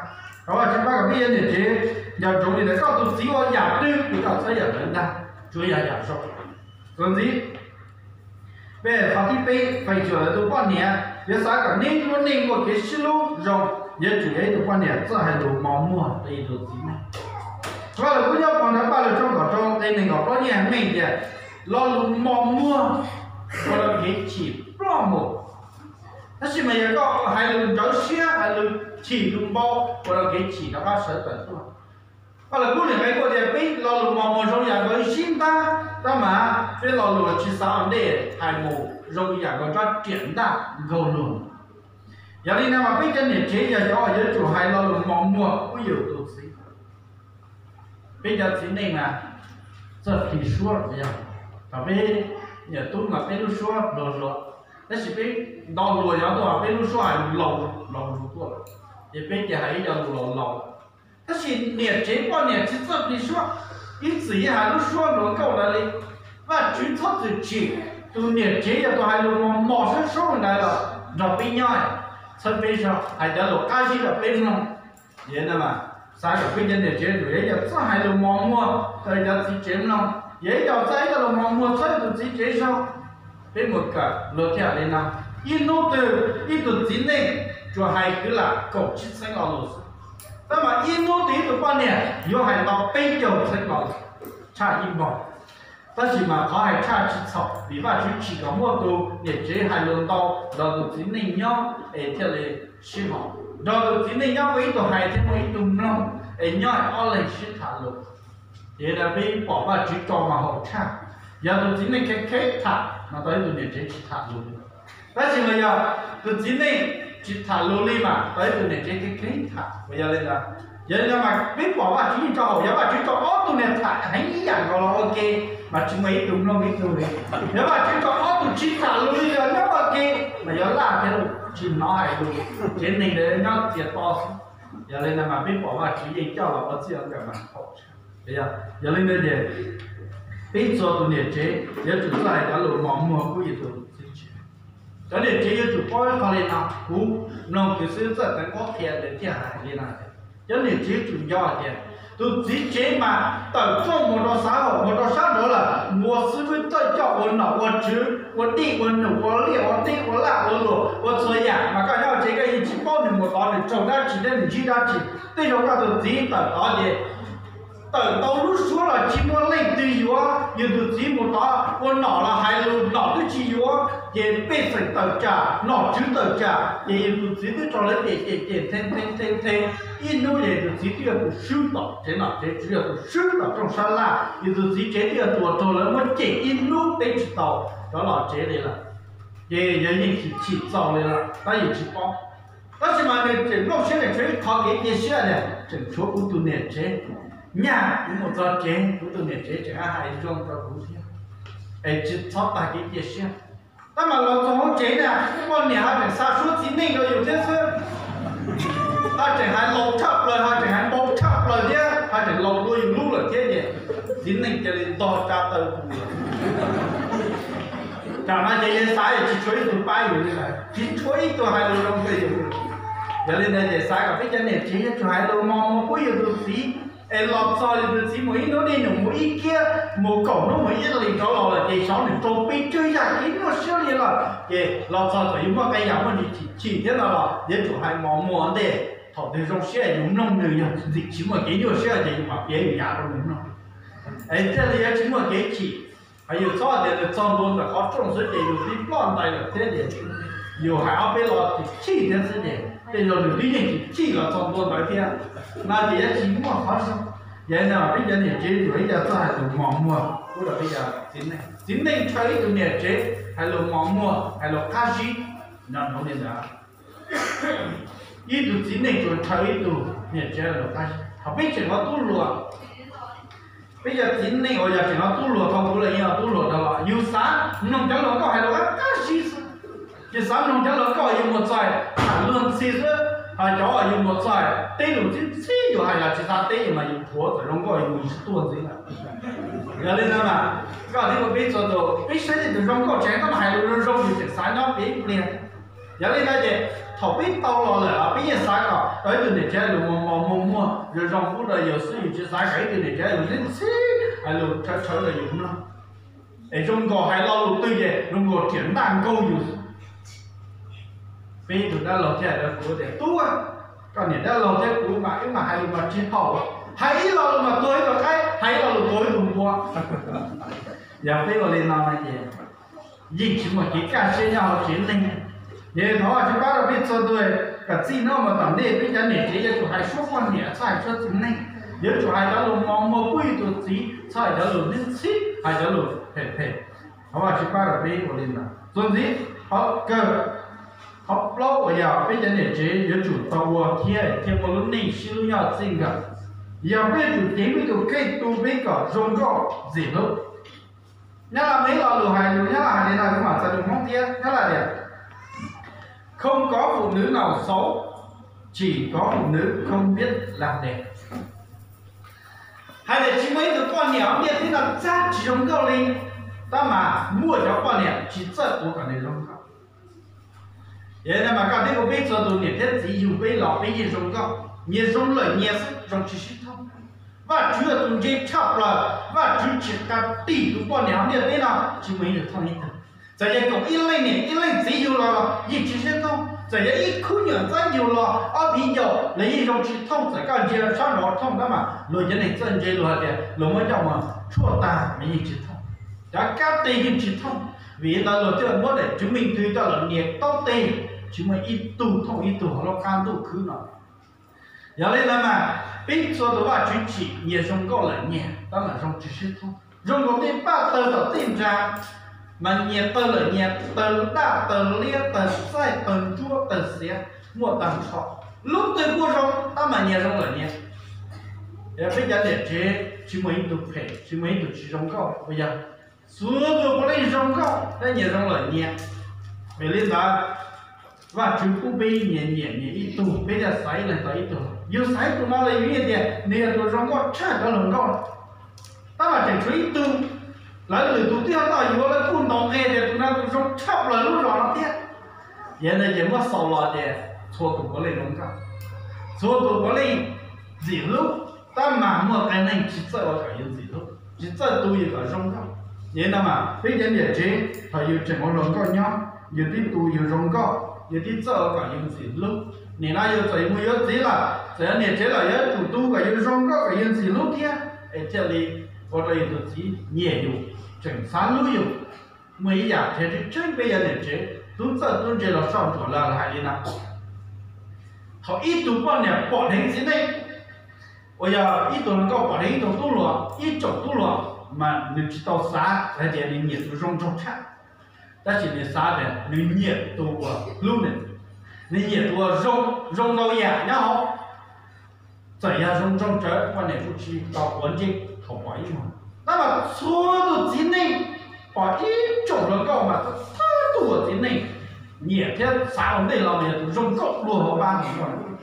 Thov Vajtswv pab kom peb cov niam tsev nco ntsoov li ntawd, koj tus txiv ua yam twg ces koj txhawb yam ntawd ntag, tsuav yog yam zoo. Txuas ntxiv, peb qhov thib peb, feem xyuam ntawm tus poj niam, yuav xav kom neb lub neej muaj kev sib hlub zoo, yuav tsum yog ib tug poj niam txawj hais lus mos muag rau tus txiv neej. Vaj lus kub nyob pem ntawd Paj Lug tshooj kaum rau nqe nees nkaum plaub yeej meej tias lo lus mos muag ua rau kev chim ploj mus. Tab sis mas yog koj hais lus nrawv siab, hais lus chim lus npau, ua rau kev chim rov qab sawv tawm tuaj. Vaj lus kub nqe kuj tias peb lo lus mos muag zoo yam nkaus sib ntab, tab mas peb lo lus tsis xav ua ntej hais mus zoo yam nkaus tsob riam ntaj nkaug luag. Yog li no mas peb cov niam tsev yog cov uas yuav tsum hais lo lus mos muag pub yus tus txiv. Peb cov txiv neej mas txawj plhis suab yog, thaum peb niam tub mas peb lub suab hluas hluas, tab sis peb nto hluas yog tuaj peb lub suab hais lus laus laus tuaj, ces peb ces hais ib co lus laus laus. Tab sis niam tsev poj niam tsis txawj plhis suab, ib txwm yeej hais lub suab hluas nkauj ntawd li. Vajtswv txhob txwm tsim tus niam tsev yog tus hais lus mos mos sab sab ntawd los nrog peb nyob, txhawb peb zog, hais cov lus qab zib rau peb mloog. Yog no mas xav kom peb cov niam tsev tus yog ib co txawj hais lus mos muag rau cov txiv tsev mloog, yog ib co txawj ib co lus mos muag txhawb tus txiv tsev zog. Peb mus kawm luag thiaj li no, ib hnub twg ib tug txiv neej tsuas hais kwv lam kaum tsib txheeb lo lus xwb, tab mas ib hnub twg ib tug poj niam yuav hais tau peb caug txheeb lo lus, tshaj ib npaug. Tab sis mas qhov hais tshaj tsis txhaum, vim Vajtswv tsim kom muaj tus niam tsev hais lus ntau nrog tus txiv neej nyob es thiaj li sib haum, nrog tus txiv neej nyob muaj ib tug hais thiab muaj ib tug mloog, es nyob es ob leeg sib tham lus. Ces peb pom Vajtswv tso mas haum tshaj. Yog tus txiv neej kheev kheev tham mas tau ib tug niam tsev tsis tham lus li. Tab sis mas yog tus txiv neej tsis tham lus li mas tau ib tug niam tsev kheev kheev tham. Yog li ntawd, yog li ntawd mas peb pom Vajtswv yeej tso haum, yog Vajtswv tso ob tug niag tham heev ib yam nkaus los ua ke, mas tsis muaj ib tug mloog ib tug li. Yog Vajtswv tso ob tug tsis tham lus li los nyob ua ke, mas Yog laj thiab tsis hnov hais lus, tsev neeg ntawd nyob txias to xwb. Yog li ntawd mas peb pom Vajtswv yeej coj los ua txij ua nkawm mas thaum. Yog li ntawd ces peb txhua tus niam tsev yuav tsum txawj hais cov lus mos muag pub yus tus txiv tsev. Cov niam tsev yuav tsum paub ib qho li no, kuv mloog kwv xwb txawj teev pob qhia ntawd thiaj hais li no. Cov niam tsev yuav tsum nco tias tus txiv tsev mas tawm rooj mus rau xav hauv mus rau sab nraud lawm, mus ua xib fwb txawj coj ua nom ua tswv, ua dej ua num, ua liaj ua teb, ua laj ua luam, ua txhua yam, mas koj nyob tsev koj yeej tsis paub nws mus tod nws raug dab tsi thiab nws ntsib dab tsi. Tej zaum koj tus txiv tawm tod ces tawm ntau lub suab los tsis muaj leej twg yuav, yus tus txiv mus tod ua nom los hais lus nom twb tsis yuav, ces pej xeem tawm tsam, nom tswv tawm tsam, ces yus tus txiv twb raug lawv cem cem cem nthe nthe nthe nthe. Ib hnub ces yus tus txiv twb yog tus swb tom tsev nom tsev tswv, yog tus swb tom rooj sab laj, yus tus txiv tsev twb yog tus uas raug lawv muab cem ib hnub teb tsis tau rov los tsev li lawm. Ces yog yeej tsis chim txaus li lawm tab yus tsis paub. Tab sis mas nws tseem nplooj siab, nws tshuav ib qho kev cia siab tias tseem tshuav kuv tus niam tsev. Nyaj kuv mus txog tsev kuv tus niam tsev tseem hais zoo rau kuv thiab, es tsis txhob tag kev cia siab. Tab mas los txog hauv tsev na, poj niam ho tseem xa suab txiv neej rau yus thiab xwb. Ho tseem hais laus tshaj plaws, ho tseem hais npau tshaj plaws thiab, ho tseem laus dua yus lub lawm thiab ces txiv neej cia li ntog tsa taw tus lawm. Tam no ces yawg xav yog tsis tshuav ib tug pab yus li lawm, tsis tshuav ib tug hais lus zoo rau yus. Yog li ntawd ces xav kom peb cov niam tsev yuav tsum hais lus mos muag pub yus tus txiv, es los txog yus tus txiv mus ib hnub dej num, mus ib kiab, mus kaum hnub, mus ib hlis rov los lawm ces xyov nws raug pes tsawg yam kev nyuaj siab li lawm. Ces los txog thaum yus muaj qee yam muaj ntsis chim chim thiab no los yuav tsum hais mos muag ntej. Thaum twg zoo siab yus mloog nws, yog ntxim tsis muaj kev nyuaj siab ces yus mam piav yus yam rau nws mloog, es thiaj li yuav tsis muaj kev chim. Hos yus txhob tias nws txog ntua ntawm qhov rooj xwb ces yus twb ploj ntais lawm thiab ces yus hais ob peb lo chim chim thiab xwb ces tej zaum nws twb yeej chim chim los txog ntua ntawd thiab. No ces yuav tsis muaj qhov zoo. Yog li no peb cov niam tsev yuav ib co txawj hais lus mos muag pub rau peb cov txiv neej. Txiv neej ntshaw ib tug niam tsev hais lus mos muag, hais lus qab zib, nco ntsoov li ntawd. Ib tug txiv neej tsuas ntshaw ib tug niam tsev hais lus qab zib. Thaum peb tseem ua tub hluas, peb cov txiv neej uas yog tseem ua tub hluas, thaum kuv los yeej ua tub hluas rau los yus xav mloog cov hluas nkauj hais lus qab zib xwb, yus xav mloog cov hluas nkauj yus mus txog tham luag ntxhi xwb. Hos cov uas yus mus txog teb lus txib txhib yus hais los tsis xav teb mas yus thuav txawm zoo nkauj yus mus tsis tuaj ntxiv lawm. Yog li ntawd mas koj thiab kuv peb txhua tus peb saib tej tus zoo nkauj tsev koj mas hais lus zoo zoo yus tseem xav nyob pem ib pliag. Yog li ntawd ces thaum peb tau los lawm los peb yeej xav kom tau ib tug niam tsev hais lus mos mos muag muag zoo zoo pub rau yus xwb, yus tsis xav kom ib tug niam tsev hais lus ntxhib ntxhib, hais lus tshawv tshawv rau yus mloog. Es zoo nkaus hais lo lus twg ces zoo nkaus riam ntaj nkaug yus. Peb ib tug dab laug thiaj hais rau kuv tias, Tub, koj niam dab laug thiab kuv mas wb mas hais lus mas tsis haum, hais ib lo lus mas tuag ib tug qaib, hais ib lo lus tuag ib tug npua. Yog peb ua li no no ces yeej tsis muaj kev kaj siab nyob hauv tsev neeg. Ces thov Vajtswv pab rau peb txhua tus kom txij hnub no mus tom ntej peb cov niam tsev yuav tsum hais suab poj niam, txhob hais suab txiv neej. Yuav tsum hais cov lus mos muag pub yus tus txiv, txhob hais cov lus ntxhib ntxhib, hais cov lus phem phem. Thov Vajtswv pab rau peb ua li ntawd. Txuas ntxiv, qhov kawg, qhov plaub uas yog peb cov niam tsev yuav tsum tau ua thiab thiaj muaj lub neej sib hlub nyob txij nkawm, yog peb yuav tsum ceev peb tus kheej tu peb kom zoo nkauj ntxim hlub. Nyab Laj muaj ib lo lus hais, lus Nyab Laj hais li no, kuv mam txhais lus Hmoob thiab. Nyab Laj tias, Không có phụ nữ nào xấu, chỉ có phụ nữ không biết làm đẹp. Hais tias tsis muaj ib tug poj niam hauv ntiaj teb no txaj tsis zoo nkauj li, tab mas muaj cov poj niam tsis txawj ua kom nws zoo nkauj. Yog li ntawd mas koj thiab kuv peb txhua tus niam thiab txiv yug peb los peb yeej zoo nkauj, nyias zoo lawm nyias xwb, zoo tsis sib thooj. Vajtswv yog tus ntse tshaj plaws, Vajtswv tsis qas tig tus poj niam hauv ntiaj teb no tsis muaj ib tug thooj ib tug. Txawm yog koom ib leej niam ib leej txiv yug los yeej tsis sib thooj, txawm yog ib khub nyuam ntxhais yug los ob viv ncaus los yeej zoo tsis thooj, txawm koj ntsia sab nraud thooj tab mas luag cov neeg txawj ntse luag hais tias luag muab coj mus tshuaj tag los yeej tsis thooj, cov kab teg yeej tsis thooj. Vim li ntawd luag thiaj muab daim chứng minh thư coj los nias taub teg, tsis muaj ib tug thooj ib tug hauv lub qab ntuj khwb no. Yog li ntawd mas peb txhua tus Vajtswv tsim nyias zoo nkauj lawm nyias tab mas zoo tsis sib thooj, zoo nkaus tej paj tawg tom tej ntsa, mas nyias tawg lawm nyias, tawg daj tawg liab tawg txaij tawg ntsuab tawg xiav muaj tag nrho, lub twg kuj zoo tab mas nyias zoo lawm nyias. Peb cov niam tsev tsis muaj ib tug phem, tsis muaj ib tug tsis zoo nkauj, puas yog? Txhua tus puav leej zoo nkauj thiab nyias zoo lawm nyias. Vim li ntawd, Vajtswv pub peb nyias nyiam nyias ib tug, peb thiaj xaiv ib leeg tau ib tug. Yus xaiv tus no los yus yeej tias nws yog tus zoo nkauj tshaj cov hluas nkauj. Tab mas tseem tshuav ib tug, lawv lwm tus twb yog toj yuav, lawv kuj ntaus nqi tias tus no tus zoo tshaj plaws lub zos no thiab. Yog li ntawd ces muab xaus los ces txhua tus puav leej zoo nkauj, txhua tus puav leej ntxim hlub, tab mas muaj qee leej tsis txawj ua kom yus ntxim hlub, tsis txawj tu yus kom zoo nkauj. Yog li no mas peb cov niam tsev thaum yus tseem ua hluas nkauj nyob, yus twb tu yus zoo nkauj, yus twb txawj ua kom yus ntxim hlub. Nim no yus txawm mus yuav txiv lawm, txawm yog niam tsev lawm yuav tsum tu kom yus zoo nkauj kom yus ntxim hlub thiab es thiaj li ua rau yus tus txiv nyiam yus, tseem xav hlub yus. Muaj ib yam qhia tseeb tseeb peb yog niam tsev, tub txawj tub ntse los soj ntsuam los hais li no: thaum ib tug poj niam pom dheev txiv neej, uas yog ib tug hluas nkauj pom dheev ib tug tub hluas, ib tsoom tub hluas, mas nws tsis tau xav hais tias nws nyiam tus zoo nraug tshaj, tab sis nws xav tias nws nyiam tus uas hlub nws, nws nyiam tus uas zoo, zoo ntau yam nyob hauv. Txawm yog zoo nraug tsawv poj niam kuj tsis tau quav ntsej thaum pom ib hmo. Tab mas txhua tus txiv neej pom ib tsoom hluas nkauj mas txhua tus uas txiv neej nyiam thiab xav ua ntej los mas yog tus zoo nkauj dua hauv pab hluas nkauj.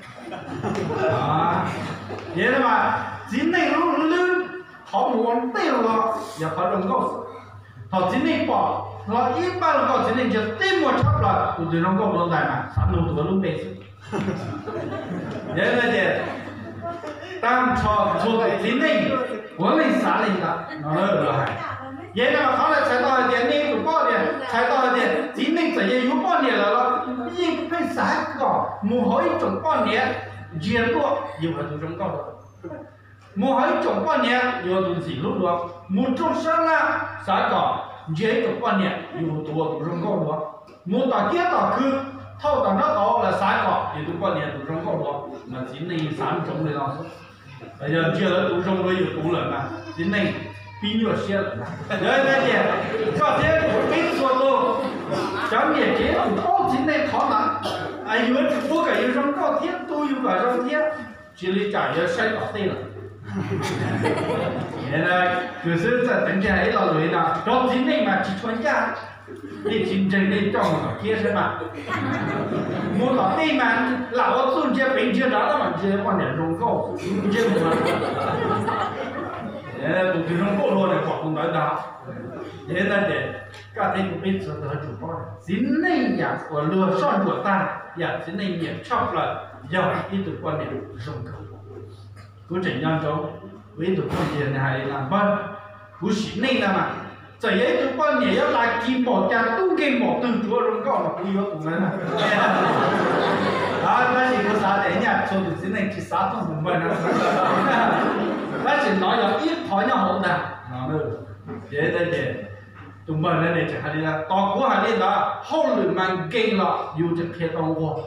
Yog li mas txiv neej lub hlwb qhov mus ua ntej los yog qhov zoo nkauj. Thaum txiv neej pom hlo ib pab hluas nkauj, txiv neej ntsia tib muag tshaj plaws tus twg zoo nkauj dua ntais mas xav nug tus lub npe xwb. Yog li ntawd ces tag nrho txhua tus txiv neej puav leej xav li ntawd no los hais. Yog li no qhov no txhais tau hais tias nej tus poj niam, txhais tau hais tias txiv neej txawm yog yuav poj niam lawm los yeej pheej xav kom mus hauv ib tsoom poj niam ntsia tuaj yus hais tus zoo nkauj dua, mus hauv ib tsoom poj niam yus tus ntxim hlub dua, mus rooj sab laj xav kom ntsia ib tsoom poj niam yus tus ua tus zoo nkauj dua, mus tom kiab tom khw, thauj tom nraub qaum los xav kom yus tus poj niam tus zoo nkauj dua, mas txiv neej xav ntsoov li no xwb. Yog ntsia lawv tus zoo dua yus tus lawm mas txiv neej pib nyuaj siab lawm. Yog li ntawd ces koj thiab kuv peb txhua tus cov niam tsev yuav tsum paub txiv neej qhov ntawd, yuav tsum ua kom yus zoo nkauj thiab tu yus kom zoo thiab, tsis li cas yuav saib tom tej lawm. Kws xwb txawm teev ntsia ib lo lus li no, cov txiv neej mas tsis tshua ncaj, nej tsis ntseeg nej coj mus tom kiab saib mas. Mus tom tej mas lam ua txuj ntsia pem ntsia nrad tab mas ntsia poj niam zoo nkauj ntsia mus. Tus twg zoo nkauj luag nws pom tus ntawd ntag. Yog li ntawd ces koj thiab kuv peb txhua tus yuav tsum paub txiv neej yam uas luag soj ntsuam tag, yam txiv neej nyiam tshaj plaws yog ib tug poj niam zoo nkauj. Kuv tseem nco ntsoov kuv ib tug phooj ywg nws hais li no, npawg, kuv sim neej no mas txawm yog ib tug poj niam yuav hlais kis npaum cas, tub nkeeg npaum twg, tsuav zoo nkauj mas kuv yuav tus ntawd. Tab sis kuv xav tias nyaj txhua tus txiv neej tsis xav thooj tus npawg no, tab sis nov yog ib qhov nyob hauv ntag. Ces tus npawg ntawd nws tseem hais li ntawd, tos kuv hais li ntawd, hauj lwm mas nkeeg los yus tseem qhia tau nquag,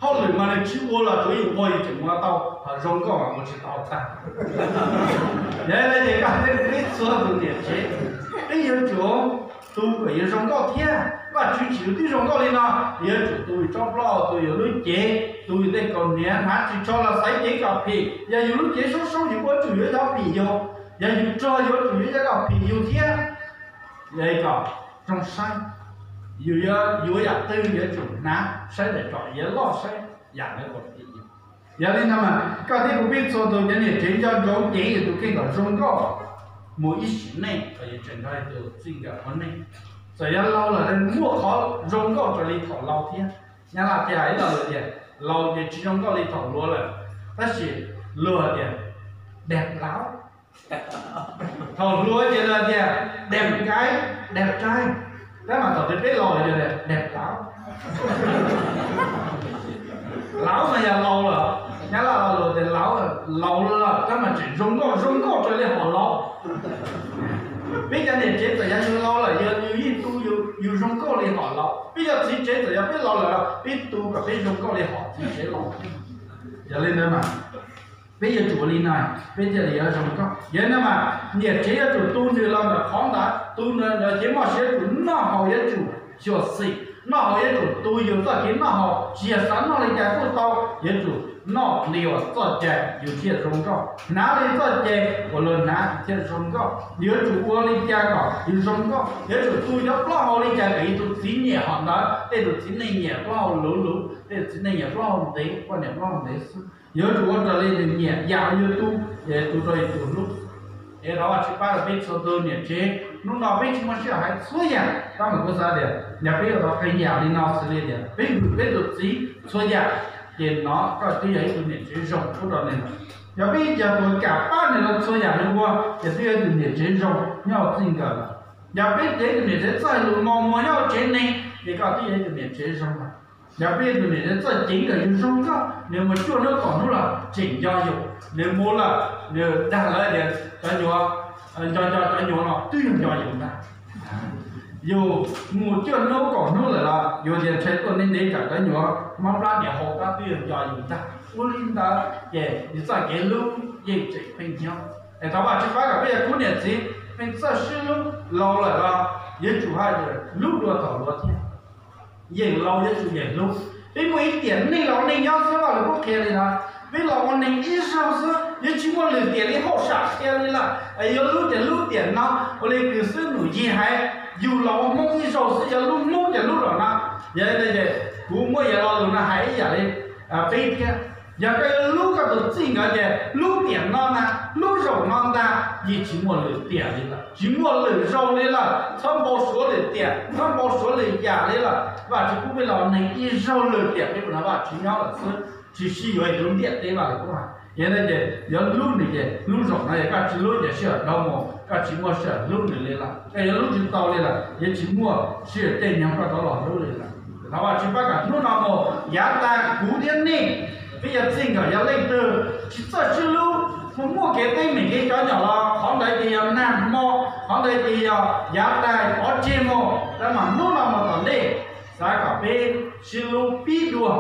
hauj lwm mas nws tsis ua los tsuav yus nquag yus tseem ua tau, ho zoo nkauj mas ua tsis tau tag. Yog li ntawd ces koj thiab kuv peb txhua tus niam tsev, peb yuav tsum tu kom yus zoo nkauj thiab. Vajtswv tsim yus twb zoo nkauj li no, yuav tsum tu yus tsob ploj, tu yus lub cev, tu yus tej kaus hniav, hnav ris tsho los xaiv cev kom phim. Yog yus lub cev soob soob yus yuav tsum yuav cov phim yus, yog yus rog yuav tsum yuav cov kom phim yus thiab. Yog li kom zoo saib, yus yuav yuav yam twg yuav tsum hnav saib daim tsom iav loj saib yam ntawd kom phim yus. Yog li no mas koj thiab kuv peb txhua tus cov niam tsev nco ntsoov ceev yus tus kheej kom zoo nkauj mus ib sim neej kom yus tseem nrog yus tus txij nkawm ua neej. Txawm yog laus lawm muaj qhov zoo nkauj raws li thaum laus thiab. Nyab Laj thiaj hais ib lo lus tias laus ces tsis zoo nkauj li thaum hluas lawm, tab sis luag tias đẹp lắm. Thaum hluas ces luag tias đẹp gái, đẹp trai, tab mas thaum twg peb laus lawm ces đẹp lắm. Lắm mas yog laus lawm, Nyab Laj lo lus tias laus, laus lawm tab mas tseem zoo nkauj, zoo nkauj raws li hom laus. Peb cov niam tsev txawm yog yus laus lawm yus yeej tu yus zoo nkauj li hom laus. Peb yog txiv tsev txawm yog peb laus lawm los peb tu kom peb zoo nkauj li hom txiv tsev laus. Yog li ntawd mas peb yuav tsum ua li no peb thiaj li yuav zoo nkauj. Yog li no mas niam tsev yuav tsum tu nws los ntawm qhov ntawd, tu nws ntawd ces muaj sia yuav tsum noj haus yuav tsum xyuam xim, noj haus yuav tsum tu yus txoj kev noj haus, tsis yog xav noj li cas kuj tau, yuav tsum noj li uas txoj cai yus thiaj zoo nkauj, hnav li txoj cai uas luag hnav yus thiaj zoo nkauj. Yuav tsum ua li cas kom yus zoo nkauj, yuav tsum tu cov plaub hau li cas kom yus tus txiv nyiam hom ntawd. Tej tus txiv neej nyiam plaub hau luv luv, tej tus txiv neej nyiam plaub hau ntev, poj niam plaub hau ntev xwb. Yuav tsum ua raws li nws nyiam yam uas yus tu, tu rau yus tus hlub. Es thov Vajtswv pab rau peb txhua tus niam tsev, hnub no peb tsis muaj sij hawm hais txhua yam, tab sis kuv xav tias yog peb ua tau qee yam li no xws li tias peb hwm peb tus txiv txhua yam, ces no koj twb yog ib tug niam tsev zoo pub rau nws. Yog peb yog tus kam pab nws rau txhua yam nws ua, ces twb yog ib tug niam tsev zoo nyob hauv txij nkawm lawm. Yog peb cev tus niam tsev txoj hais lus mos muag nyob hauv tsev neeg, ces koj twb yog ib tug niam tsev zoo lawm. Yog peb yog tus niam tsev txoj ceev kom yus zoo nkauj, nws mus cuaj hnub kaum hnub los tseem nco yus, nws mus lawm nws dag lawv tias cov nyuam, nco nco cov nyuam no twb yog nco yus ntag. Yus mus cuaj hnub kaum hnub lawm los yus tias ntshai tuaj ntev ntev tsam cov nyuam mob plab niam hau tab twb yog nco yus ntag. Ua li ntawd ces yus txoj kev hlub yeej tseem pheej nyob. Es thov Vajtswv pab kom peb yog khub niam txiv pheej txawj sib hlub, laus lawm los yuav tsum haj yam hlub dua thaum hluas thiab. Yeem laus yuav tsum yeem hlub. Peb muaj ib tiam neej los ua neej nyob xwb, Vaj Lug Kub qhia li no, peb los ua neeg ib zaug xwb, yuav tsis muaj lwm tiam li hauj sam qhia li lawm. Yuav hlub ces hlub tiam no, ua li kws xwb num yig hais, yus los ua Hmoob ib zaug xwb, yuav hlub Hmoob ces hlub zaum no. Yog li ntawd ces kuv muab yog lo lus no hais ib yam li peb thiab. Yog koj yuav hlub koj tus txij nkawd ces hlub tiam no ntag, hlub zaum no ntag, yeej tsis muaj lwm tiam li lawm, tsis muaj lwm zaus li lawm. Txhob npau suav lwm tiam, txhob npau suav lwm yam li lawm. Vajtswv pub peb los neeg ib zaug lwm tiam peb mus nrog Vajtswv nyob lawm xwb, tsis sib yuav ib lub ntiaj teb Vaj Lug Kub hais. Yog li ces yuav hlub nws ces hlub zaum no, yog koj tsis hlub ces sij hawm dhau mus, koj tsis muaj sij hawm hlub nws li lawm. Koj yuav hlub tsis tau li lawm, yuav tsis muaj sij hawm caij nyoog koj rov los hlub li lawm. Thov Vajtswv pab kom hnub no mus yav tag kuv thiab nej, peb yog txij nkawm yog leej twg tsis txawj sib hlub, mus muaj kev teeb meem kev cov nyom los qhov ntawd ces yog nag hmo, qhov ntawd ces yog yav tag pov tseg mus, tab mas hnub no mus tom ntej, xav kom peb sib hlub pib dua,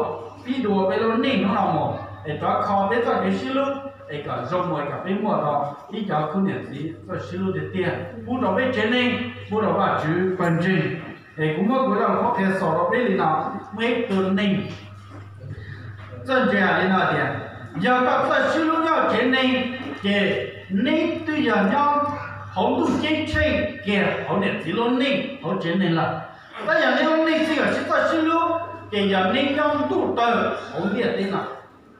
pib dua peb lub neej hnub no mus, es rov kho peb txoj kev sib hlub, es kom zoo mus, es kom peb muaj tau ib cov khub niam txiv txawj sib hlub tiag tiag, pub rau peb tsev neeg, pub rau Vajtswv pawg ntseeg. Es kuv muab kuv zaj lus qhuab qhia xaus rau peb li no, muaj ib tug neeg txawj ntse li no tias, yog koj txawj sib hlub nyob tsev neeg, ces neb twb yog nyob hauv ntuj ceeb tsheej kiag hauv niam txiv lub neej hauv tsev neeg lawm. Tab yog neb lub neej txij nkawm tsis txawj sib hlub, ces yog neb nyob ntuj tawg hauv ntiaj teb no.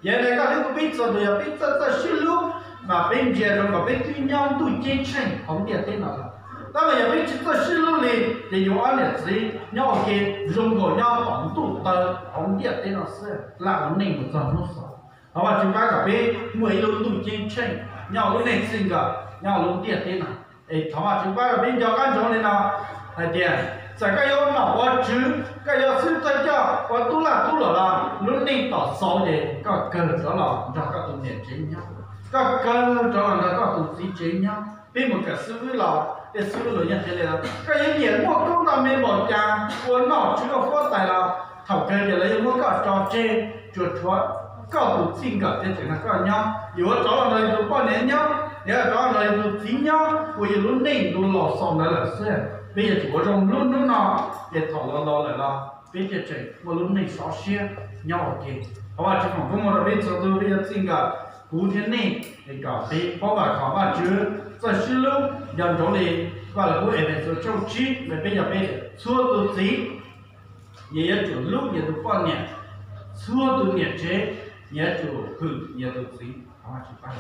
Yog li koj thiab kuv peb txhua tus yog peb txawj txawj sib hlub, mas peb ntsia rau kom peb twb nyob ntuj ceeb tsheej hauv ntiaj teb no lawm. Tab mas yog peb tsis txawj sib hlub li, ces yus ob niam txiv nyob ua ke zoo nkaus nyob tom ntuj tawg hauv ntiaj teb no xwb, lam ua neej mus txog hnub xaus. Thov Vajtswv pab kom peb muaj ib lub ntuj ceeb tsheej nyob lub neej txij nkawm nyob lub ntiaj teb no. Es thov Vajtswv pab kom peb nco qab ntsoov li no hais tias, txawm koj yuav ua nom ua tswv, koj yuav xib thawj coj ua tub laj tub luam los lub neej tom xaus ces koj kawg rov los nrog koj tus niam tsev nyob, koj kawg rov los nrog koj tus txiv tsev nyob. Peb mus kawm xib fwb los tej xib fwb luag yeej qhia li, koj yuav nyiam muaj koob nto me npaum cas, ua noj tswv koj huab tais los thaum kawg ces lawv yuav muab koj tso tseg, tsuas tshuav koj tus txij nkawm thiaj tseem nrog koj nyob. Yuav rov los nrog yus tus poj niam nyob, yuav rov los nrog yus tus txiv nyob, ua yus lub neej ntu los xaus ntawd lawm xwb. Peb yuav tsum ua zoo hlub hnub no, ces thaum laus laus lawm los peb thiaj tseem muaj lub neej sov siab nyob ua ke. Thov Vajtswv foom koob hmoov rau peb txhua tus, peb yuav txij nkawm, kuv thiab nej, es kom peb paub vam khom Vajtswv, txawj sib hlub nco ntsoov li Vaj Lug Kub Efexus tshooj tsib, peb yog peb txhua tus txiv, nyias yuav tsum hlub nyias tus poj niam, txhua tus niam tsev, nyias yuav tsum hwm nyias tus txiv. Thov Vajtswv pab.